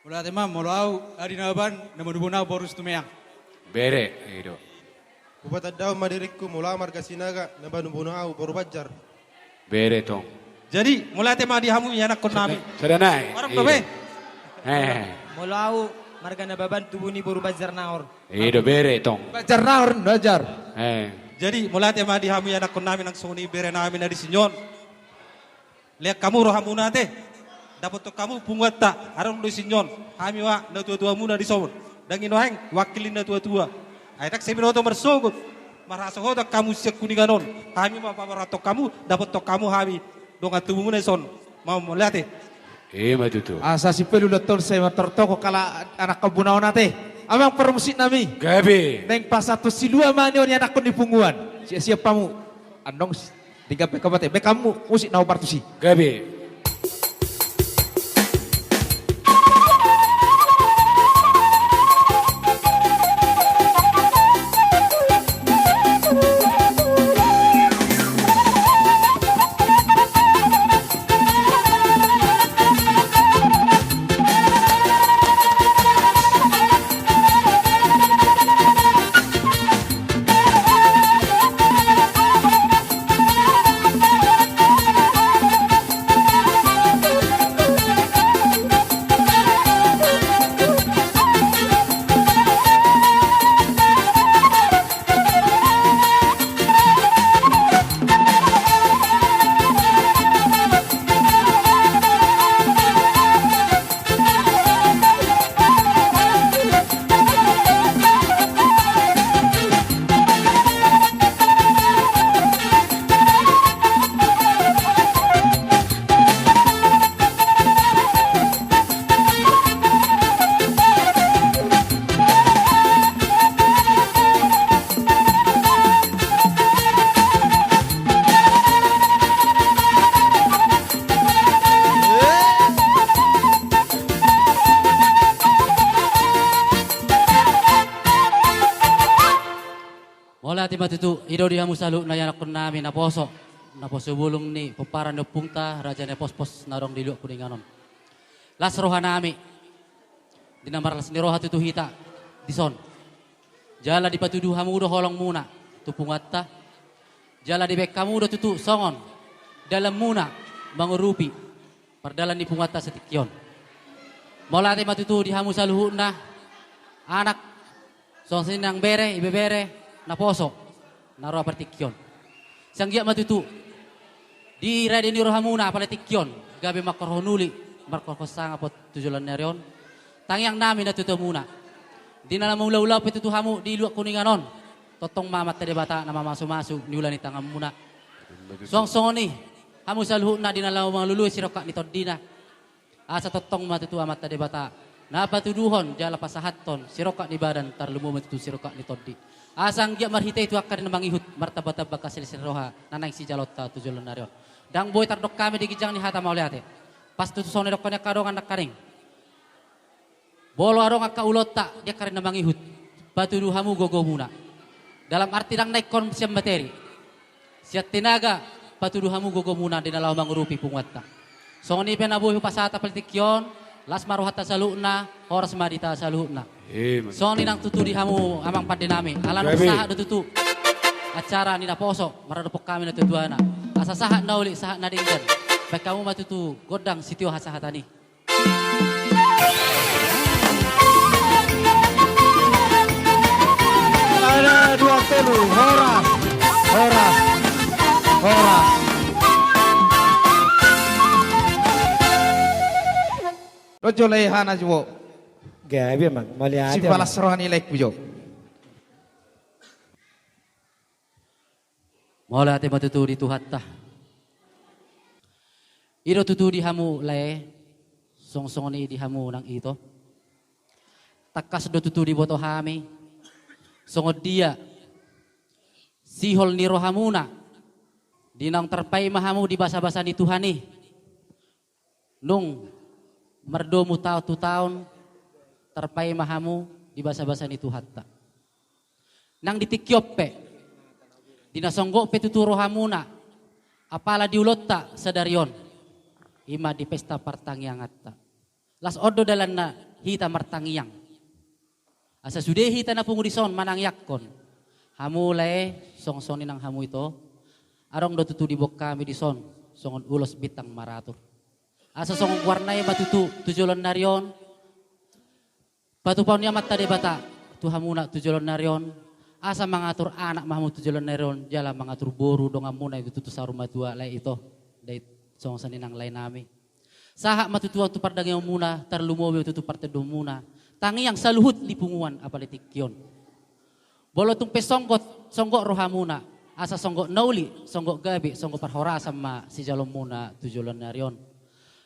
Molo ate ma, molo au Adi Nababan, na manumuna au boru Situmeang. Bere, i do. Hupatandahon ma diringku, molo au marga Sinaga, na manumuna au boru Banjar. Bere tong. Jadi, molo ate ma di hamu ianakkon nami. Sada nai. Barang dope. Eh. Molo au marga Nababan, tubu ni boru Banjar Nahor. I do bere tong. Banjar Nahor, Banjar. Eh. Jadi, molo ate ma di hamu ianakkon nami nang songon i bere nami na disi on. Lean hamu rohamuna ate. Dapothon hamu punguanta, adong do disi on. Hami ma natuatuamuna dison. Ndang i nuaeng, wakil ni natuatua. Ai ndang sai binoto marsogot. Marhasohotan hamu sian Kuningan on. Hami ma paborhathon hamu, dapothon hamu hami dongan tubumuna dison. Mauliate. I ma tutu. Asa sipelulot on sai martortoko kala anakkon muna on ate. Amang parmusik nami. Gabe. Naeng pasahat silua ma nion ianakkon ni punguan. Siap-siap hamu. Anong si-, di gabe kabate. Baen hamu musik na hombar tusi. Gabe. Mauliate ma tutu, i do di hamu saluhutna ianakkon nami naposo, naposo bulung ni pomparan ni ompunta, raja ni napospos na adong di Luat Kuningan on. Las roha nami, di na marlas ni roha tutu hita dison. Jala dipatudu hamu do holong muna tu punguanta. Jala dibaen hamu do tutu songon dalan muna mangurupi pardalan ni punguanta sian tingki on. Mauliate ma tutu di hamu saluhutna, anak, songon i nang bere, ibebere, naposo, na ro partingkian on. Sai anggiat ma tutu, di rade ni rohamuna apala tingki on, gabe mangkorhon uli, markorhon sangap tu joloan ni ari on. Tangiang nami natuatuamuna. Di na lam ulaon pe tutu hamu di Luat Kuningan on. Tongtong ma Amanta Debata na mamasumasu niula ni tanganmuna. Suang songon i, hamu saluhutna di na laho mangalului sirongkap ni tondina. Asa tongtong ma tutu Amanta Debata na patuduhon jala pasahathon sirongkap ni badan, tarlumobi ma tutu sirongkap ni tondi. Asa anggiat marhite i tu angka na mangihut, martambatamba angka silas ni roha na naeng sijaloonta tu joloan ni ari on. Ndang boi tardok hami di ginjang ni hata mauliate. Pas tutu songon na nidok ni angka dongan nangkaning. Molo adong angka ulaonta di angka na mangihut, patudu hamu gogomuna. Dalam arti ndang na ingkon sian materi. Sian tenaga, patudu hamu gogomuna di na laho mangurupi punguanta. Songon i pe na boi hupasahat apala tingki on, las ma rohanta saluhutna, horas ma di hita saluhutna. Songon i nang tutu di hamu amang pande nami, ala nunga sahat do tutu acara ni naposo, maradophon hami natuatuana. Asa sahat na uli, sahat na denggan. Baen hamu ma tutu gondang sitio hasahatan i. Sada, dua, tolu, horas, horas, horas. Dohot jolo i hana juo. Gabe amang, mauliate. Sipalas roha ni laengku jo. Mauliate ma tutu di Tuhanta. I do tutu di hamu lae, songon songon i di hamu nang ito. Tangkas do tutu diboto hami songon dia sihol ni rohamuna di naung tarpaima hamu di basabasa ni Tuhan i. Nung mardomu taon tu taon, Tarpaima hamu di basabasa ni Tuhanta. Nang di tingki on pe, di na songgop pe tutu rohamuna, apala di ulaonta sadari on, i ma di pesta partangianganta. Las on do dalanna hita martangiang. Asa sude hita na pungu dison manangiangkon. Hamu lae, songon songon i nang hamu ito. Adong do tutu diboan hami dison songon ulos bintang maratur. Asa songon goarna i ma tutu tu joloan ni ari on. Patupaon ni Amanta Debata tu hamuna tu joloan ni ari on. Asa mangatur anak ma hamu tu joloan ni ari on, jala mangatur boru donganmuna i tutu saur matua, lae ito. Dai songon songon i nang lae nami. Sahat ma tutu on tu pardagingonmuna, tarlumobi ma tutu partondianmuna. Tangiang saluhut ni punguan apala di tingki on. Molo tung pe songgop, songgop rohamuna, asa songgop na uli, songgop gabe, songgop parhorasan ma sijaloonmuna tu joloan ni ari on.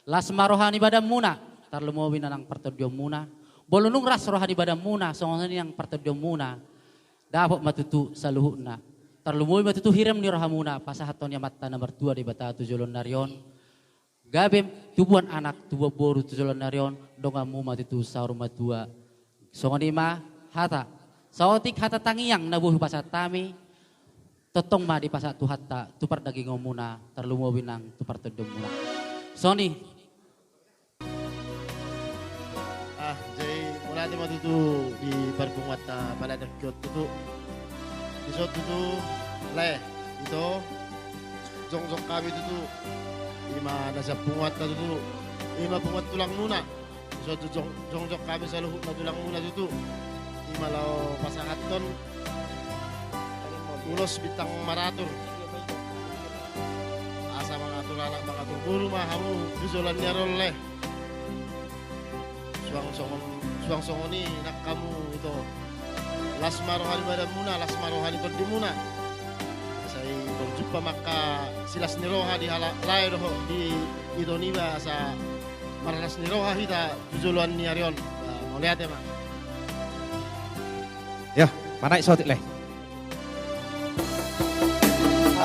Las ma roha ni badanmuna, tarlumobi na nang partondianmuna. Molo nunga las roha ni badanmuna, songon i nang partondianmuna, dapot ma tutu saluhutna. Tarlumobi ma tutu hirim ni rohamuna, pasahathon ni Amanta na martua Debata tu joloan ni ari on. Gabe tubuan anak, tubuan boru tu joloan ni ari on, donganmu ma tutu saur matua. Songon i ma hata. Saotik hata tangiang na boi hupasahat hami, tongtong ma dipasahat Tuhanta tu pardagingonmuna, tarlumobi nang tu partondianmuna. Songon i. Ah, jadi mauliate ma tutu di parpunguanta pala di tingki on tutu. Dison tutu, lae, ito, jongjong hami tutu. I ma na sian punguanta tutu. I ma punguan tulangmuna. Dison tutu jong, jongjong hami saluhutna tulangmuna tutu. I ma laho pasahathon ulos bintang maratur. Asa mangatur anak, mangatur boru ma hamu tu joloan ni ari on, lae. Suang songon, suang songon i nang hamu ito. Las ma roha ni badanmuna, las ma roha ni tondimuna. Sai tong jumpa ma angka silas ni roha di halak lae dohot di ito niba, asa marlas ni roha hita tu joloan ni ari on. Ba, mauliate ma. Yo, manaek saotik, lae.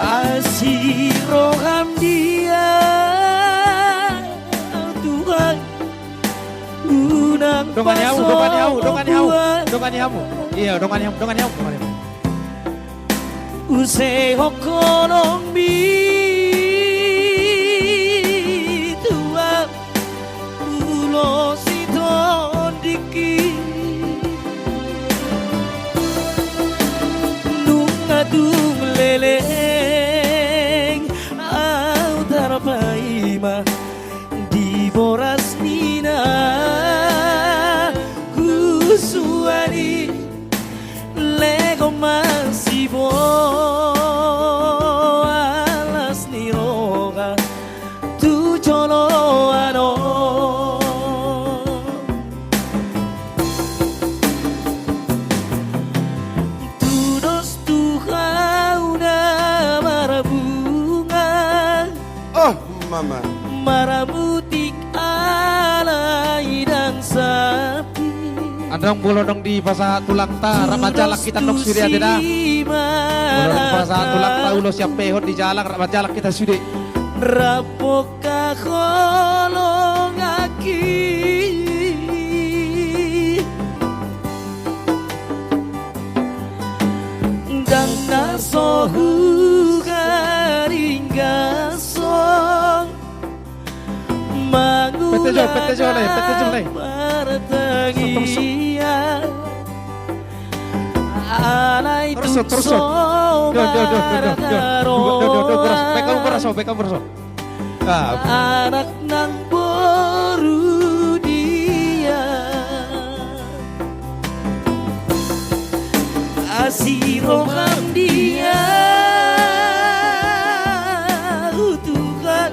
Asi roham dia, Tuhan, unang pasobuan. Dongani hamu, dongani hamu, dongani hamu. Iyo, dongani hamu, dongani hamu, dongani hamu. Use ho holong mi, Tuhan, ulos ni tondingki. Nunga tung leleng au tarpaima di boras ni na husuan i. Lehon ma siboan las ni roha tu joloan on. Tudos tu hau na marbunga. Oh, mama. Marmutik alai ndang sapi. Andorang molo dung dipasahat tulangta, rap manjalang hita nang sude, ate da. Molo dung dipasahat tulangta ulos sian pehon di jalang, rap manjalang hita sude. Rap bongka holong aki. Ndang na so huharinggashon. Pete jo, pete jo, lae, pete jo, lae. Terus, terus. Alai tu so margaro. Baen hamu boras, baen hamu boras. Anak nang boru dia. Asi roham dia, Tuhan,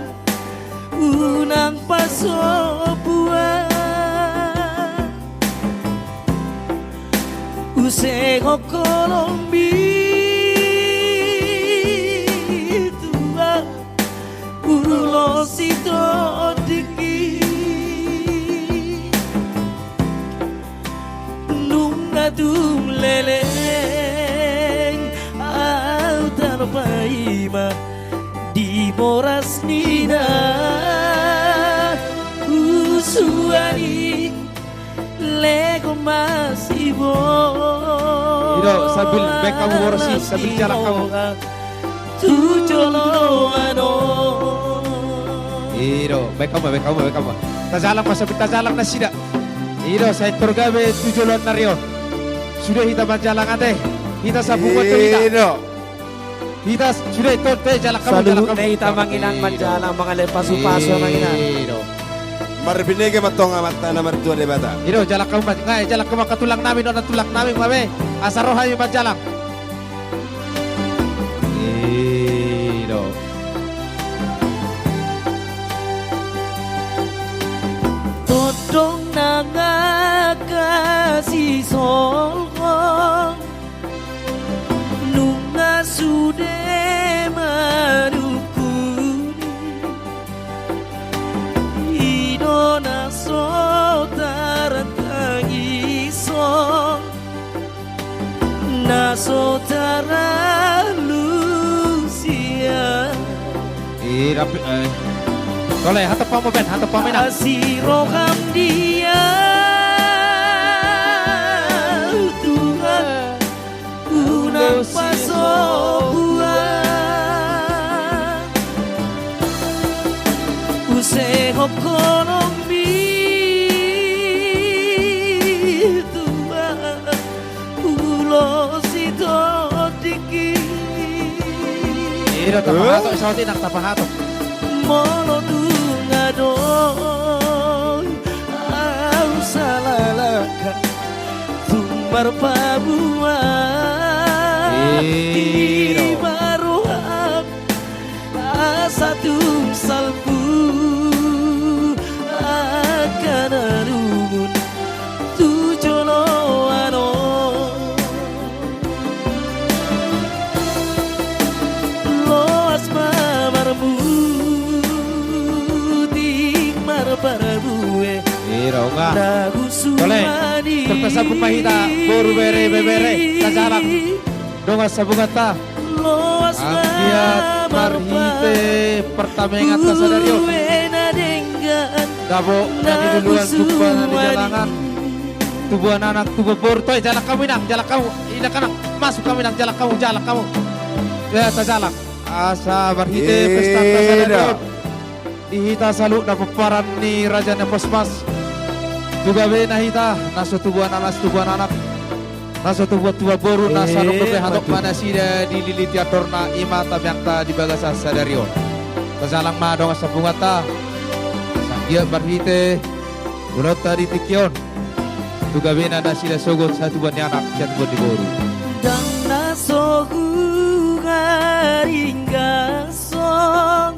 unang pasobuan. Use ho holong mi, Tuhan, ulos ni tondingki. Nunga tung leleng au tarpaima di boras ni na husuan i. Lehon ma siboan. I do, sambil baen hamu boras i, sambil jalang hamu. Tu joloan on. I do, baen hamu, baen hamu, baen hamu. Tajalang ma, sambil tajalang nasida. I do, sai tor gabe tu joloan ni ari on. Sude hita manjalang ate. Hita sambungan do hita. I do. Hita sude, ito, ito, jalang hamu, jalang hamu. Saluhutna hita manginang manjalang, mangalehon pasupasu, manginang. I do. Marbinege ma antong Amanta na martua Debata. I do, jalang hamu, ma-, nga, jalang hamu angka tulang nami, dongan tulang nami, ma be. Asa ro hami manjalang. I do. Tondong nang angka sisolhot nunga sude manungkuni, i do na so tartangishon, na so taralusi. I do, eh. Tole, hatop hamu, Ben, hatop hamu, inang. Asi roham dia, Tuhan. Unang pasobuan, use hok holong mi Tuhan, ulos i tondingki. I do, tapahatop saotik, inang, tapahatop. Molo tung adong au sala langka, tung marpabuan. I do. Di ma roham asa tung salpu angka na lungun tu joloan on. Loas ma marmutik marparbue. I do, nga. Tole, tor tasambung ma hita, boru, bere, ibebere, tajalang. Dongan sambunganta. Anggiat marhite partamenganta sadari on, dapot na niluluan, jumpa na niluluan. Tubuan anak, tubuan boru. Toe, jalang hamu, inang, jalang hamu. Inang, inang, masuk hamu, inang, jalang hamu, jalang hamu. Ya, tajalang. Asa marhite pestanta sadari on, di hita saluhutna pomparan ni Raja Naposmas, tu gabena hita, na so tubuan anak, tubuan anak, na so tubuan, tubuan boru, na salpu dope hatop ma nasida dililiti andorna, i ma tangiangta di bagasan sadari on. Tajalang ma dongan sambunganta, sai anggiat marhite ulaonta di tingki on, tu gabena nasida sogot, satubuan ni anak, satubuan ni boru. Ndang na so huharinggashon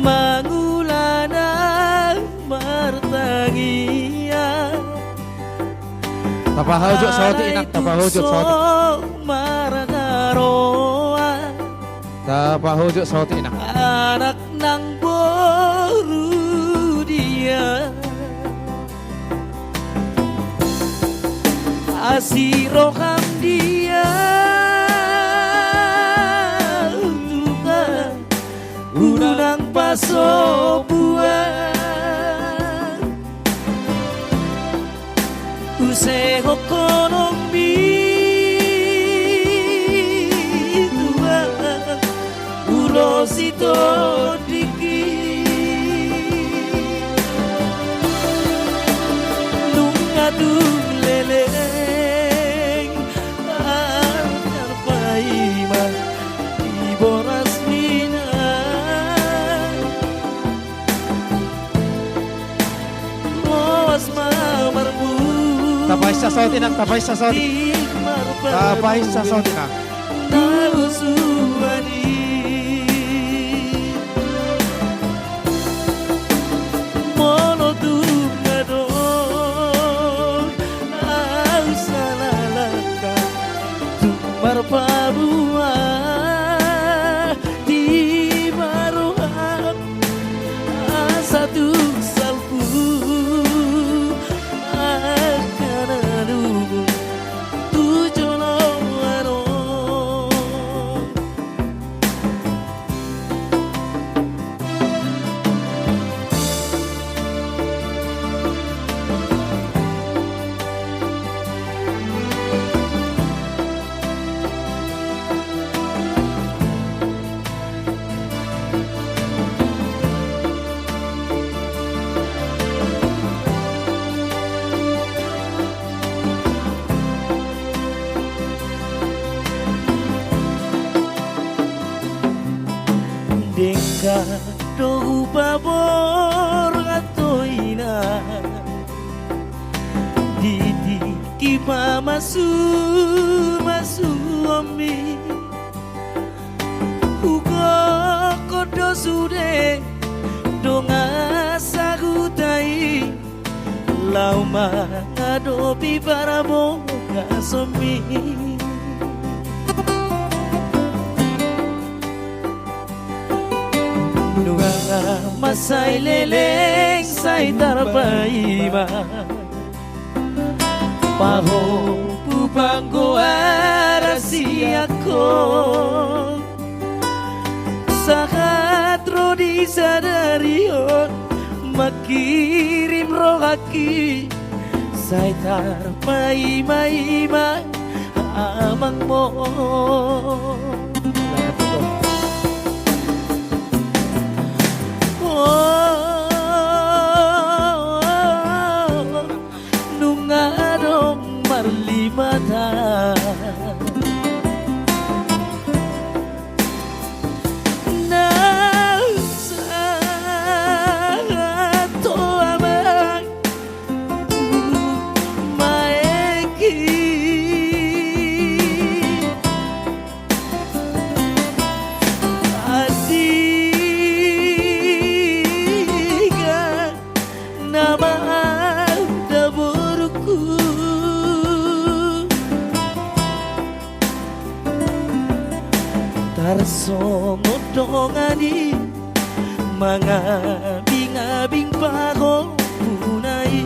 mangula na martangiang. Tapahojok saotik, inang, tapahojok saotik. Marharoa. Tapahojok saotik, inang. Anak nang boru dia. Asi roham dia, Tuhan, unang pasobuan. Use hok holong mi Tuhan, ulos i tondingki. Nunga tung leleng angka na paima di boras ni inang. Loas ma marmutik. Tapainsa saotik, inang, tapainsa saotik. Tapainsa saotik, inang. Na husuan i. Molo tung adong au sala langka, tung marpabuan, di ma roham asa tung salpu angka na lungun tu joloan on. Pamasumasuonmi. Hugokhon do sude dongan sahuta i laho mangadopi parbogasonmi. Nunga mansai leleng sai tarpaima pahompu panggoaran sian ho. Sahat ro di sadari on mangkirim rohangki sai tarpaimaima amangmu. Oh, nunga adong marlimata. Na sahat ho amang maenggi. Andika nama daborungku. Tarsongon dongan i mangabingabing pahompuna i.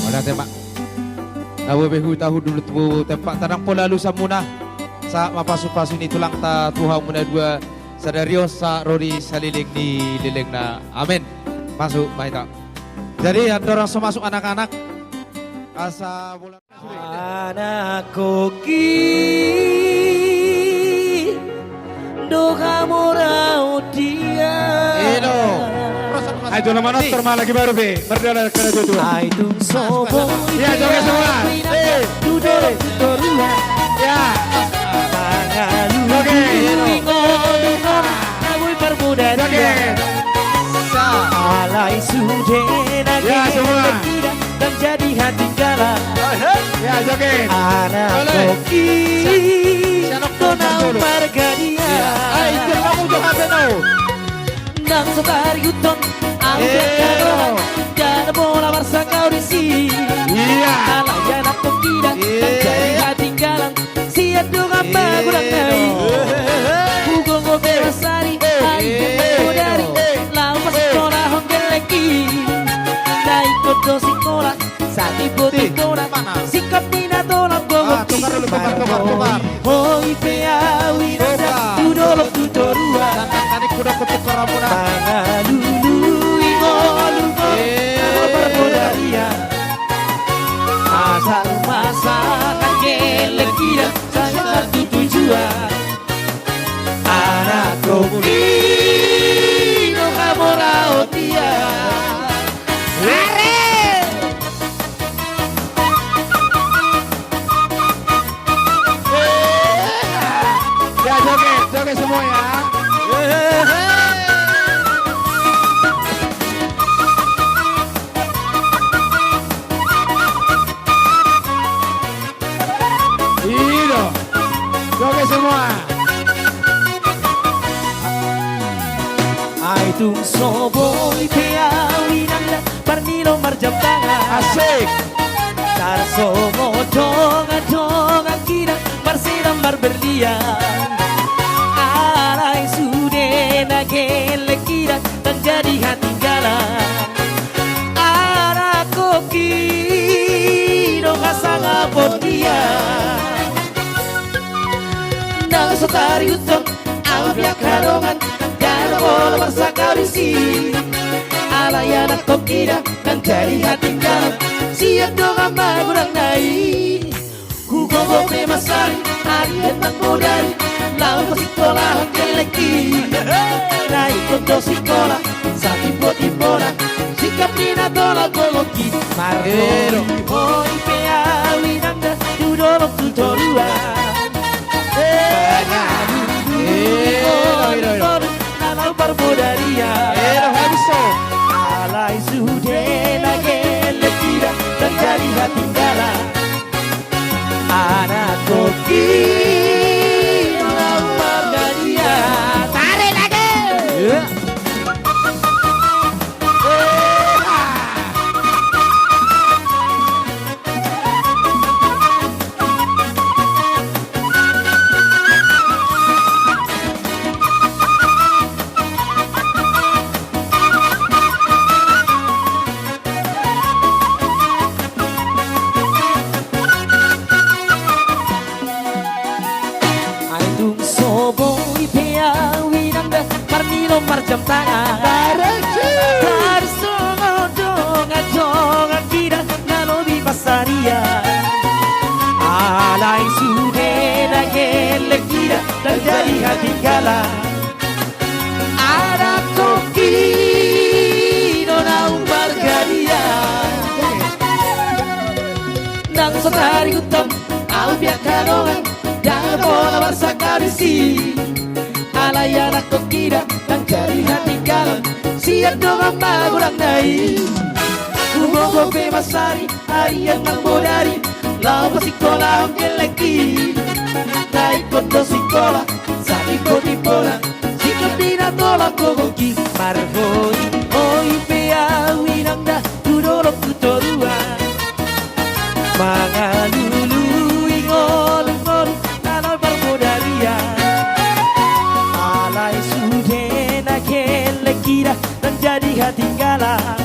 Mauliate ma. Na boi be huta hundul tu tempat, ndang pola alusanmuna. Sahat ma pasupasu ni tulangta tu hamuna dua sadari on sahat ro di saleleng ni lelengna. Amen. Masuk ma hita. Jadi andorang so masuk anak-anak, asa bola. Anakkongki do hamoraon dia. Elo. Ai jolo manortor ma lagi baru be. Mardalan kena tutu. Ai tung so boi. Ya, joget semua. Eh, tu dolok tu toruan. Ya. Mangalualuingon. Oke. Boi parboda dia. Oke. Sa. Alai sude na. Ya, semua. Ndang jadi hatinggalan. Ya, joget. Anakkongki do na ummarga dia. Ndang so tarihuthon au di angka dongan, ndada pola marsangkap disi. Alai anakkongki da ndang jadi hatinggalan sian dongan magodangna i. Hugokhon pe mansari ari na bodari, laho pasingkolahon gellengki. Na ingkon do singkola, satimbotimbona singkop ni na tola gogonki. Marhoboi pe au inang da tu dolok tu toruan. Mangalului ngolu, ngolu parbodaria. Asal masakan gellengki da sahat tu tujuan. Anakkongki do hamoraon dia. Are! Ya, joget, joget semua ya. I do. Joget semua. Ai tung so boi pe au inang da marnilo marjambangan. Asik. Tarsongon dongan-donganki da marsedam marberlian. Alai sude na gellengki da ndang jadi hatinggalan. Anakkongki do hasangapon dia. Ndang so tarihuthon au di angka dongan, ndada pola marsangkap disi. Alai anakkongki da ndang jadi hatinggalan sian dongan magodangna i. Hugokhon pe mansari ari na bodari, laho pasingkolahon gellengki. Na ingkon do singkola, satimbotimbona singkop ni na tola gogonki. Marhoboi pe au inang da tu dolok tu toruan. Mangalului ngolu, ngolu na laho parbodaria. Adong tongki do naung marhadiah. Nang saonari gutong ahu pe angka dongan, ndang pola marsangkap disi. Alai adong tongki do naung jadi hatinggalan sian dongan magodangna i. Humogo pe mansari arian nang bodari, laho pasingkolahon gellengki. Na ingkon do singkola, sai ingkon di bola, singkop di na tolap gogoki. Marhoi-hoi pe ahu inang da tu dolok tu toruan, mangalului ngolu-ngolu na laho marbodarian. Alai sude na gellengki da naung jadi hatinggalan.